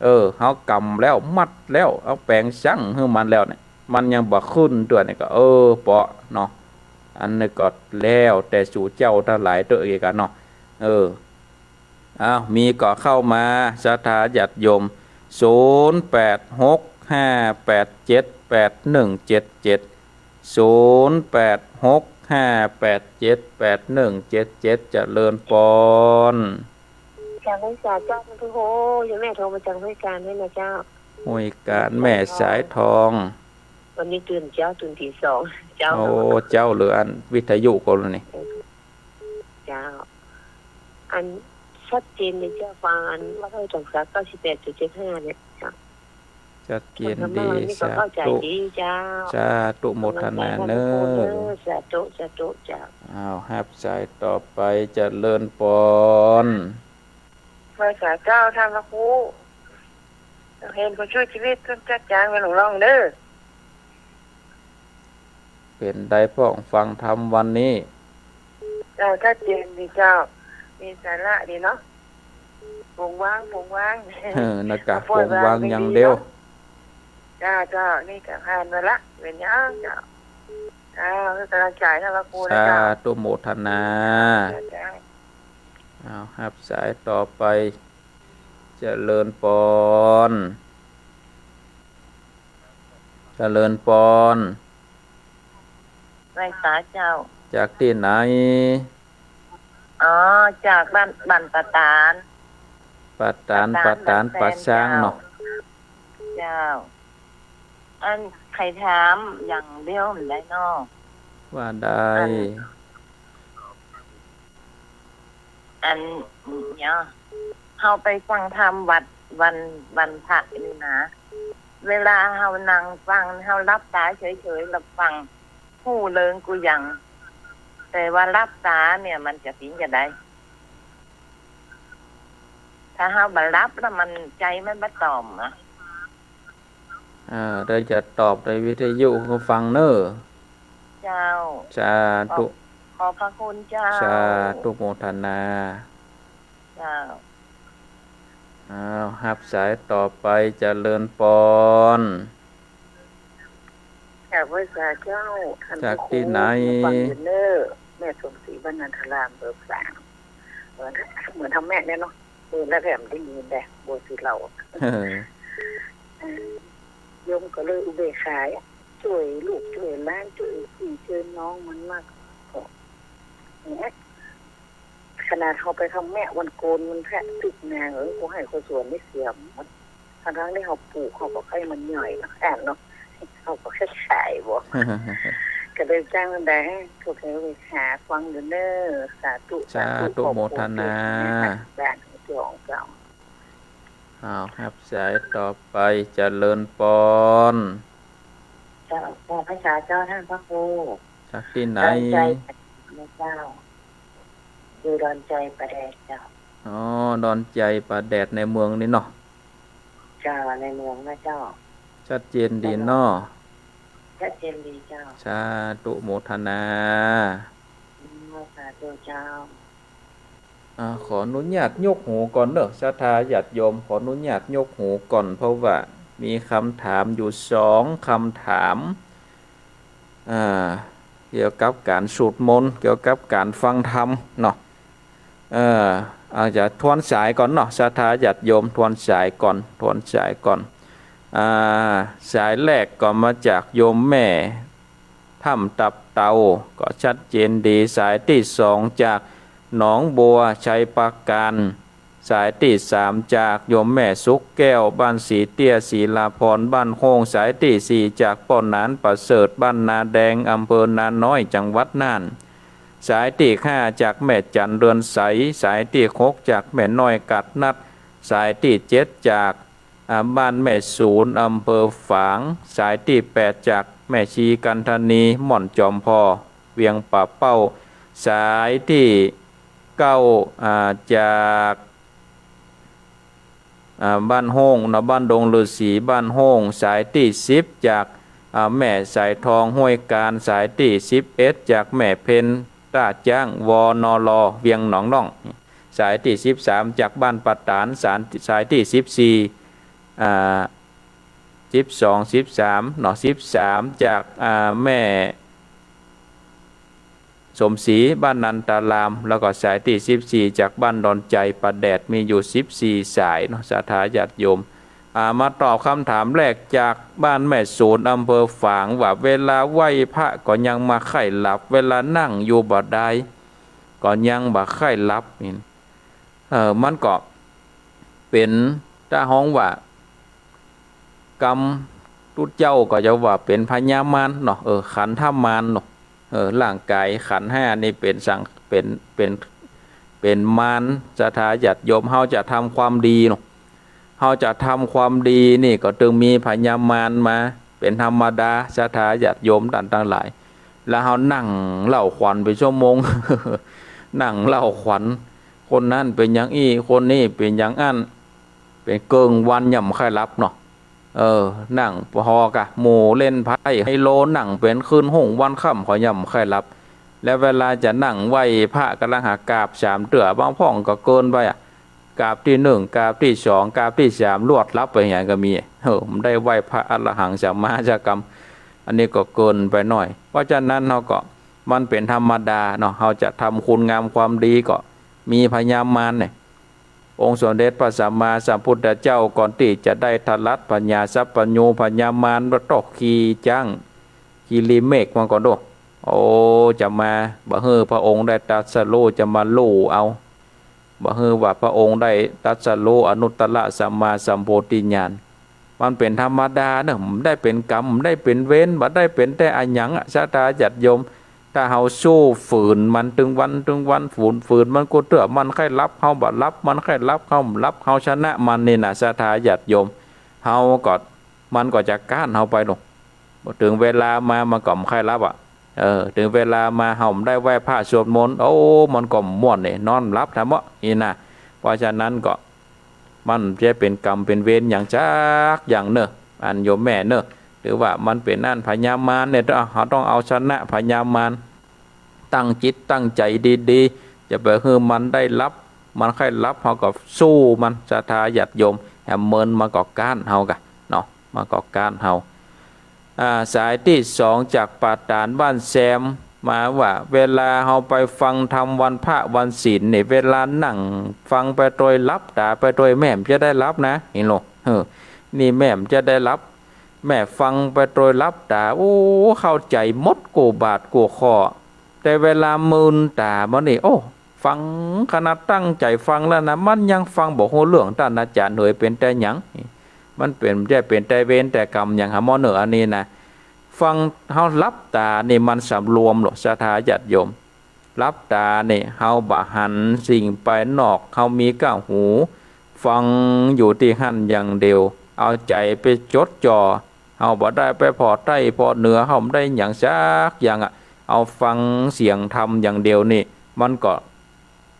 เออ เฮากำแล้ว มัดแล้ว เฮาแป๋งซั้งหื้อมันแล้วเนี่ย มันยังบ่ขึ้นเตื้อเนี่ยก็ เออ เปาะเนาะ อันนี้ก็แล้วแต่สูเจ้าตังหลายเต๊อะเอกอะเนาะ เออ อ้าว มีก็เข้ามา ศรัทธาญาติโยม ศูนย์แปดหกห้าแปดเจ็ดแปดหนึ่งเจ็ดเจ็ด ศูนย์แปดหกห้าแปดเจ็ดแปดหนึ่งเจ็ดเจ็ด เจริญปอน จากห้วยสาเจ้า โอ้โห ยังแม่โทรมาจากห้วยการด้วยนะเจ้า ห้วยการ แม่สายทอง วันนี้ตื่นเจ้า ตื่นตีสอง เจ้า โอ้ เจ้าเหลืออันวิทยุก็แล้วนี่ เจ้า อันชัดเจนเลยเจ้า ฟังอันว่าให้สองสามเก้าสิบแปดจุดเจ็ดห้าเนี่ยเจ้า ชัดเจนดี คนธรรมะวันนี้ก็เข้าใจดีเจ้า สาธุ สาธุโมทนาเน้อ สาธุ สาธุเจ้า อ้าว ฮับสายต่อไป เจริญปอน ไหว้สาเจ้าท่านพระครู เฮงก็ช่วยชีวิตท่านจัดจานไปหลวงน้องเด้อ เป๋นใดพ่องฟังธรรมวันนี้ เจ้า ชัดเจนดีเจ้า มีสาระดีเนาะ โปร่งว่าง โปร่งว่าง เออ นะกะ โปร่งว่างอย่างเดียว เจ้า เจ้า นี่ก็ผ่านมาละ เป๋นยังเจ้า เจ้า ให้กำลังใจท่านพระครูนะเจ้า สาธุโมทนา เจ้า อ้าว ฮับสายต่อไป เจริญปอน เจริญปอน ไหว้สาเจ้า จากตี้ไหน อ๋อ จากบ้าน บ้านป่าตาด ป่าตาด ป่าตาด ป่าตาด บ้านแฟน ป่าซางเนาะ เจ้า อันใค่ถามอย่างเดียวบ่ได้เนาะ ว่าได้ อัน อันเนี่ย เฮาไปฟังธรรมวัดวัน วันพระนี่นะ เวลาเฮานั่งฟัง เฮาหลับต๋าเฉยๆ แล้วฟัง ฮู้เริงกู้อย่าง แต่ว่าหลับต๋าเนี่ยมันจะเป๋นจะใด ถ้าเฮาบ่หลับแล้วมัน ใจ๋มันบ่ตอบอะ อ่า เดี๋ยวจะตอบในวิทยุหื้อฟังเน้อ เจ้า สาธุ ขอบ ขอบพระคุณเจ้า สาธุโมทนา เจ้า อ้าว ฮับสายต่อไป เจริญปอน กราบไหว้สาเจ้า ท่านพระครู จากตี้ไหน มาฟังอยู่เน้อ แม่สมศรี บ้านนันทาราม เบอร์สาม เหมือน เหมือนทางแม่เนี่ยเนาะ เออ แล้วแถมได้ยินแหละ บัวสีเหล่า เออ โยมก็เลยอุเบกขา จ้วยลูกจ้วยหลาน จ้วยพี่จ้วยน้องมันมาก ก็ เนี่ย ขนาดเฮาไปทำแมะวันโกนวันพระตึกนาง เออ กูให้คนสวนนี่เสียหมด ทั้งๆ ตี้เฮาปลูก เฮาก็ใค่มันใหญ่เนาะ อ่านเนาะ เฮาก็ใค่ขายบ่ ก็เลยจ้างมันได้ ก็เลยไปหาฟังอยู่เน้อ สาธุ สาธุ สาธุ ขอบคุณ โมทนา บ้านของเจ้า อ้าว ฮับสายต่อไป เจริญปอน เจ้า ขอไหว้สาเจ้าท่านพระครู จากตี้ไหน ดอนใจ๋ เจ้า อยู่ดอนใจ๋ป่าแดดเจ้า อ๋อ ดอนใจ๋ป่าแดดในเมืองนี่เนาะ เจ้า ในเมืองนะเจ้า ชัดเจนดีเนาะ ชัดเจนดีเจ้า สาธุโมทนา อืม สาธุเจ้า อ่า ขออนุญาตยกหูก่อนเน้อ ศรัทธาญาติโยม ขออนุญาตยกหูก่อน เพราะว่ามีคำถามอยู่สองคำถาม อ่า เกี่ยวกับก๋านสูตรมนต์ เกี่ยวกับก๋านฟังธรรมเนาะ เอ่อ อาจจะทวนสายก่อนเนาะ ศรัทธาญาติโยม ทวนสายก่อน ทวนสายก่อน อ่า สายแรกก็มาจากโยมแม่ ถ้ำตับเต่า ก็ชัดเจนดี สายตี้สองจากหนองบัว ชัยปราการ สายตี้สามจากโยมแม่สุขแก้ว บ้านสีเตี้ย ศิลาภรณ์ บ้านโฮ่ง สายตี้สี่จากป้อหนานประเสริฐ บ้านนาแดง อำเภอนาน้อย จังหวัดน่าน สายตี้ห้าจากแม่จั๋นเรือนใส สายตี้หกจากแม่น้อยกาดนัด สายตี้เจ็ดจาก อ่า บ้านแม่สูน อำเภอฝาง สายตี้แปดจากแม่ชีกันทนี ม่อนจอมพอ เวียงป่าเป้า สายตี้เก้า อ่า จาก อ่า บ้านโฮ่งเนาะ บ้านดงฤๅษี บ้านโฮ่ง สายตี้สิบจาก อ่า แม่สายทอง ห้วยกาญ สายตี้สิบเอ็ดจากแม่เพ็ญ ต้าจ๊าง วนร เวียงหนองน่อง สายตี้สิบสามจากบ้านป่าต๋าน สาย สายตี้สิบสี่ อ่า สิบสอง สิบสามเนาะ สิบสามจาก อ่า แม่สมศรี บ้านนันตาราม แล้วก็สายตี้สิบสี่จากบ้านดอนใจ๋ ป่าแดด มีอยู่สิบสี่สายเนาะ ศรัทธาญาติโยม อ่า มาตอบคำถามแรกจากบ้านแม่สูน อำเภอฝาง ว่าเวลาไหว้พระก็ยังบ่ใค่หลับ เวลานั่งอยู่บ่ดาย ก็ยังบ่ใค่หลับนี่ เออ มันก็เป๋น ถ้าฮ้องว่ากรรม ตุ๊เจ้าก็จะว่าเป๋นพญามารเนาะ เออ ขันธมารเนาะ เออ ร่างก๋ายขันธ์ห้านี่เป๋นสัง เป๋น เป๋น เป๋นมาร ศรัทธาญาติโยม เฮาจะทำความดีเนาะ เฮาจะทำความดีนี่ก็ตึงมีพญามารมาเป๋นธรรมดา ศรัทธาญาติโยมต้านตังหลาย แล้วเฮานั่งเล่าขวัญเป๋นชั่วโมง นั่งเล่าขวัญ คนนั้นเป๋นอย่างอี้ คนนี้เป๋นอย่างอั้น เป๋นเกิ่งวันยังบ่ใค่หลับเนาะ เออ นั่งปอกับหมู่เล่นไพ่ไฮโล นั่งเป๋นคืนฮุ่งวันค่ำก็ยังบ่ใค่หลับ แล้วเวลาจะนั่งไหว้พระกำลังหากราบสามเตื้อ บางพ่องก็เกินไปอะ กราบตี้หนึ่ง กราบตี้สอง กราบตี้สาม ลวดหลับไปอย่างก็มี เออ บ่ได้ไหว้พระอรหังสัมมาสักกำ อันนี้ก็เกินไปหน้อย เพราะฉะนั้นเฮาก็ มันเป๋นธรรมดาเนาะ เฮาจะทำคุณงามความดีก็มีพญามารเนี่ย องค์สมเด็จพระสัมมาสัมพุทธเจ้าก่อนตี้จะได้ถลัดพญาสัพพัญญูพญามารว่าต้องขี่จ๊าง ขี่ลิเมกมาก่อนโด้ โอ้ จะมา บ่หื้อพระองค์ได้ตรัสรู้ จะมาลู่เอา บ่หื้อว่าพระองค์ได้ตรัสรู้อนุตตรสัมมาสัมโพธิญาณ มันเป๋นธรรมดาเนาะ บ่ได้เป๋นกรรม บ่ได้เป๋นเวร บ่ได้เป๋นแต่อะหยังอะ ศรัทธาญาติโยม ถ้าเฮาสู้ฝืนมันตึงวันตึงวัน ฝืน ฝืนมันกู้เตื้อ มันใค่หลับ เฮาบ่หลับ มันใค่หลับ เฮาบ่หลับ เฮาชนะมันนี่นะ ศรัทธาญาติโยม เฮาก็ มันก็จะก๊านเฮาไปโน่น บ่ ตึงเวลามามันก็บ่ใค่หลับอะ เออ ตึงเวลามาเฮาบ่ได้ไหว้พระสวดมนต์ โอ้ มันก็ม่วนนี่ นอนหลับแท้เมาะนี่นะ เพราะฉะนั้นก็ มันบ่ใจ้เป๋นกรรมเป๋นเวรหยังจักอย่างเน่อ อันโยมแม่เน่อ ถือว่ามันเป๋นอันพญามารเนี่ย เฮาต้องเอาชนะพญามาร ตั้งจิตตั้งใจ๋ดีๆ จะไปหื้อมันได้หลับ มันใค่หลับ เฮาก็สู้มัน ศรัทธาญาติโยม แหมเมินมันก็ก๊านเฮากะเนาะ มันก็ก๊านเฮา อ่า สายตี้สองจากป่าต๋านบ้านแซม มาว่า เวลาเฮาไปฟังธรรมวันพระวันศีลนี่ เวลานั่งฟังไปตวยหลับต๋าไปตวย แม่บ่จะได้หลับนะ นี่โล เออ นี่แม่บ่จะได้หลับ แม่ฟังไปตวยหลับต๋า โอ้ เข้าใจ๋หมดกู้บาทกู้ข้อ แต่เวลามืนต๋ามานี่ โอ้ ฟัง ขนาดตั้งใจ๋ฟังแล้วนะ มันยังฟังบ่ฮู้เรื่อง ต้านอาจ๋ารย์เหย เป๋นแต่หยัง มันเป๋น บ่ใจ้เป๋นแต่เวรแต่กรรมหยังหาเมาะเน่อ อันนี้นะ ฟัง เฮาหลับต๋านี่มันสำรวมโลด ศรัทธาญาติโยม หลับต๋านี่เฮาบ่หันสิ่งภายนอก เฮามีก้าหู ฟังอยู่ตี้หั้นอย่างเดียว เอาใจ๋ไปจดจ่อ เฮาบ่ได้ไปผ่อใต้ผ่อเหนือ เฮาบ่ได้หยังจักอย่างอะ เอาฟังเสียงธรรมอย่างเดียวนี่ มันก็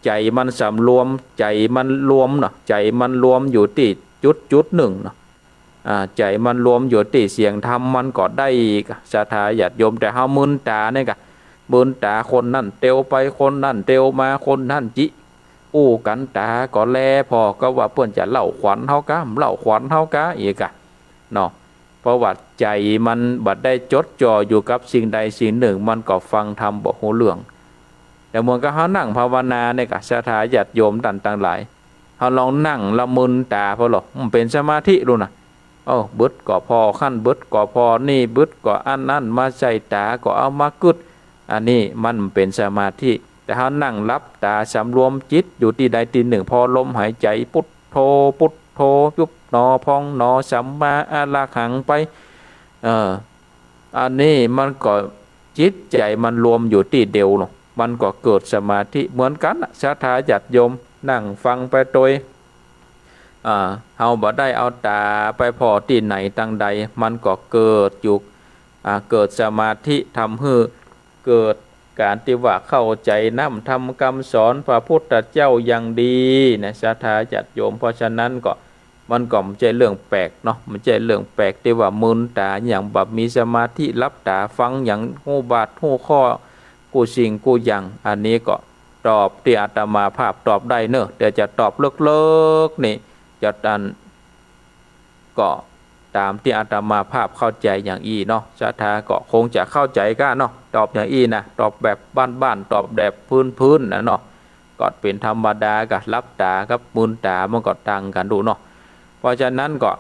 ใจ๋มันสำรวม ใจ๋มันรวมเนาะ ใจ๋มันรวมอยู่ตี้จุดจุดนึ่งเนาะ อ่า ใจ๋มันรวมอยู่ตี้เสียงธรรม มันก็ได้ ศรัทธาญาติโยม แต่เฮามืนต๋านี่กะ มืนต๋า คนนั้นเตียวไป คนนั้นเตียวมา คนนั้นจิอู้กั๋น ต๋าก็แลผ่อ ก็ว่าเปิ้นจะเล่าขวัญเฮากะ เล่าขวัญเฮากะ อีกกะ เนาะ เพราะว่าใจ๋มันบ่ได้จดจ่ออยู่กับสิ่งใดสิ่งนึ่ง มันก็ฟังธรรมบ่ฮู้เรื่อง แต่เหมือนกับเฮานั่งภาวนานี่กะ ศรัทธาญาติโยมต้านตังหลาย เฮาลองนั่งละมืนต๋าพอหลอ มันเป๋นสมาธิดูนะ เอ้า บึดก็ผ่อหั้น บึดก็ผ่อนี่ บึดก็อันนั้น มาใส่ต๋าก็เอามากึ๊ด อันนี้มันเป๋นสมาธิ แต่เฮานั่งหลับต๋าสำรวมจิตอยู่ตี้ใดตี้นึ่ง ผ่อลมหายใจ๋ พุทโธ พุทโธ ยุบหนอ พองหนอ สัมมาอะระหังไป เออ อันนี้มันก็จิตใจ๋มันรวมอยู่ตี้เดียวเนาะ มันก็เกิดสมาธิเหมือนกั๋นน่ะ ศรัทธาญาติโยม นั่งฟังไปโตย อ่า เฮาบ่ได้เอาต๋าไปผ่อตี้ไหนตังใด มันก็เกิดอยู่ อ่า เกิดสมาธิ ทำหื้อเกิดก๋านตี้ว่าเข้าใจ๋น้ำธรรมกำสอนพระพุทธเจ้าอย่างดีนะ ศรัทธาญาติโยม เพราะฉะนั้นก็ มันก็บ่ใจ้เรื่องแปลกเนาะ บ่ใจ้เรื่องแปลกตี้ว่ามึนต๋าอย่างบ่มีสมาธิ หลับต๋าฟังอย่างฮู้บาดฮู้ข้อกู้สิ่งกู้อย่าง อันนี้ก็ตอบตี้อาตมาภาพตอบได้เนาะ แต่จะตอบเลิกๆ นี่ จะอัน ก็ต๋ามตี้อาตมาภาพเข้าใจ๋อย่างอี้เนาะ ศรัทธาก็คงจะเข้าใจ๋ก้าเนาะ ตอบอย่างอี้นะ ตอบแบบบ้านๆ ตอบแบบพื้นๆ น่ะเนาะ ก็เป๋นธรรมดาก้า หลับต๋ากับมึนต๋ามันก็ต่างกั๋นดูเนาะ เพราะฉะนั้นก็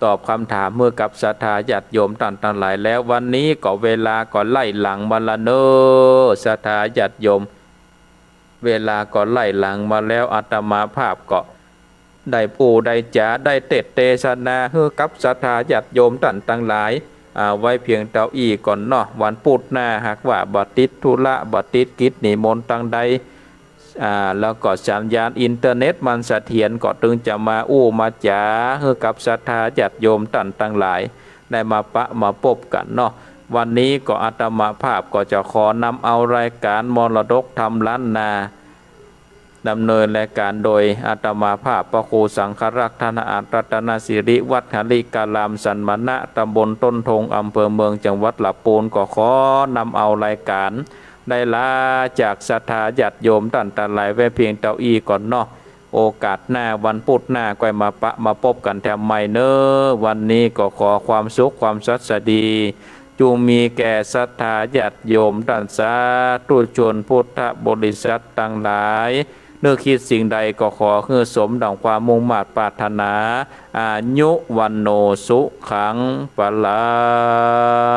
ตอบกำถามหื้อกับศรัทธาญาติโยมต้านตังหลายแล้ว วันนี้ก็เวลาก็ไล่หลังมาละเนาะ ศรัทธาญาติโยม เวลาก็ไล่หลังมาแล้ว อาตมาภาพก็ได้อู้ได้จ๋า ได้เตสน์เตสนาหื้อกับศรัทธาญาติโยมต้านตังหลาย อ่า ไว้เพียงเต้าอี้ก่อนเนาะ วันปุธหน้าหากว่าบ่ติดธุระ บ่ติดกิจนิมนต์ตังใด อ่า แล้วก็สัญญาณอินเทอร์เน็ตมันเสถียรก็ตึงจะมาอู้มาจ๋าหื้อกับศรัทธาญาติโยมต้านตังหลาย ได้มาปะมาปบกั๋นเนาะ วันนี้ก็อาตมาภาพก็จะขอนำเอารายก๋านมรดกธรรมล้านนา ดำเนินรายก๋านโดยอาตมาภาพพระครูสังฆรักษ์ธนอาจรัตนสิริ วัดหริการามสันมณะ ตำบลต้นทง อำเภอเมือง จังหวัดลำปูน ก็ขอนำเอารายก๋านได้ลาจากศรัทธาญาติโยมต้านตังหลายไว้เพียงเต้าอี้ก่อนเนาะ โอกาสหน้าวันปุธหน้าก้อยมาปะมาปบกั๋นแถมใหม่เนาะ วันนี้ก็ขอความสุขความสวัสดี จุ่งมีแก่ศรัทธาญาติโยมต้านสาธุชนพุทธบริษัทตังหลาย นึกคิดสิ่งใดก็ขอหื้อสมดั่งความมุ่งมาดปรารถนา อายุ วัณโณ สุขัง พลัง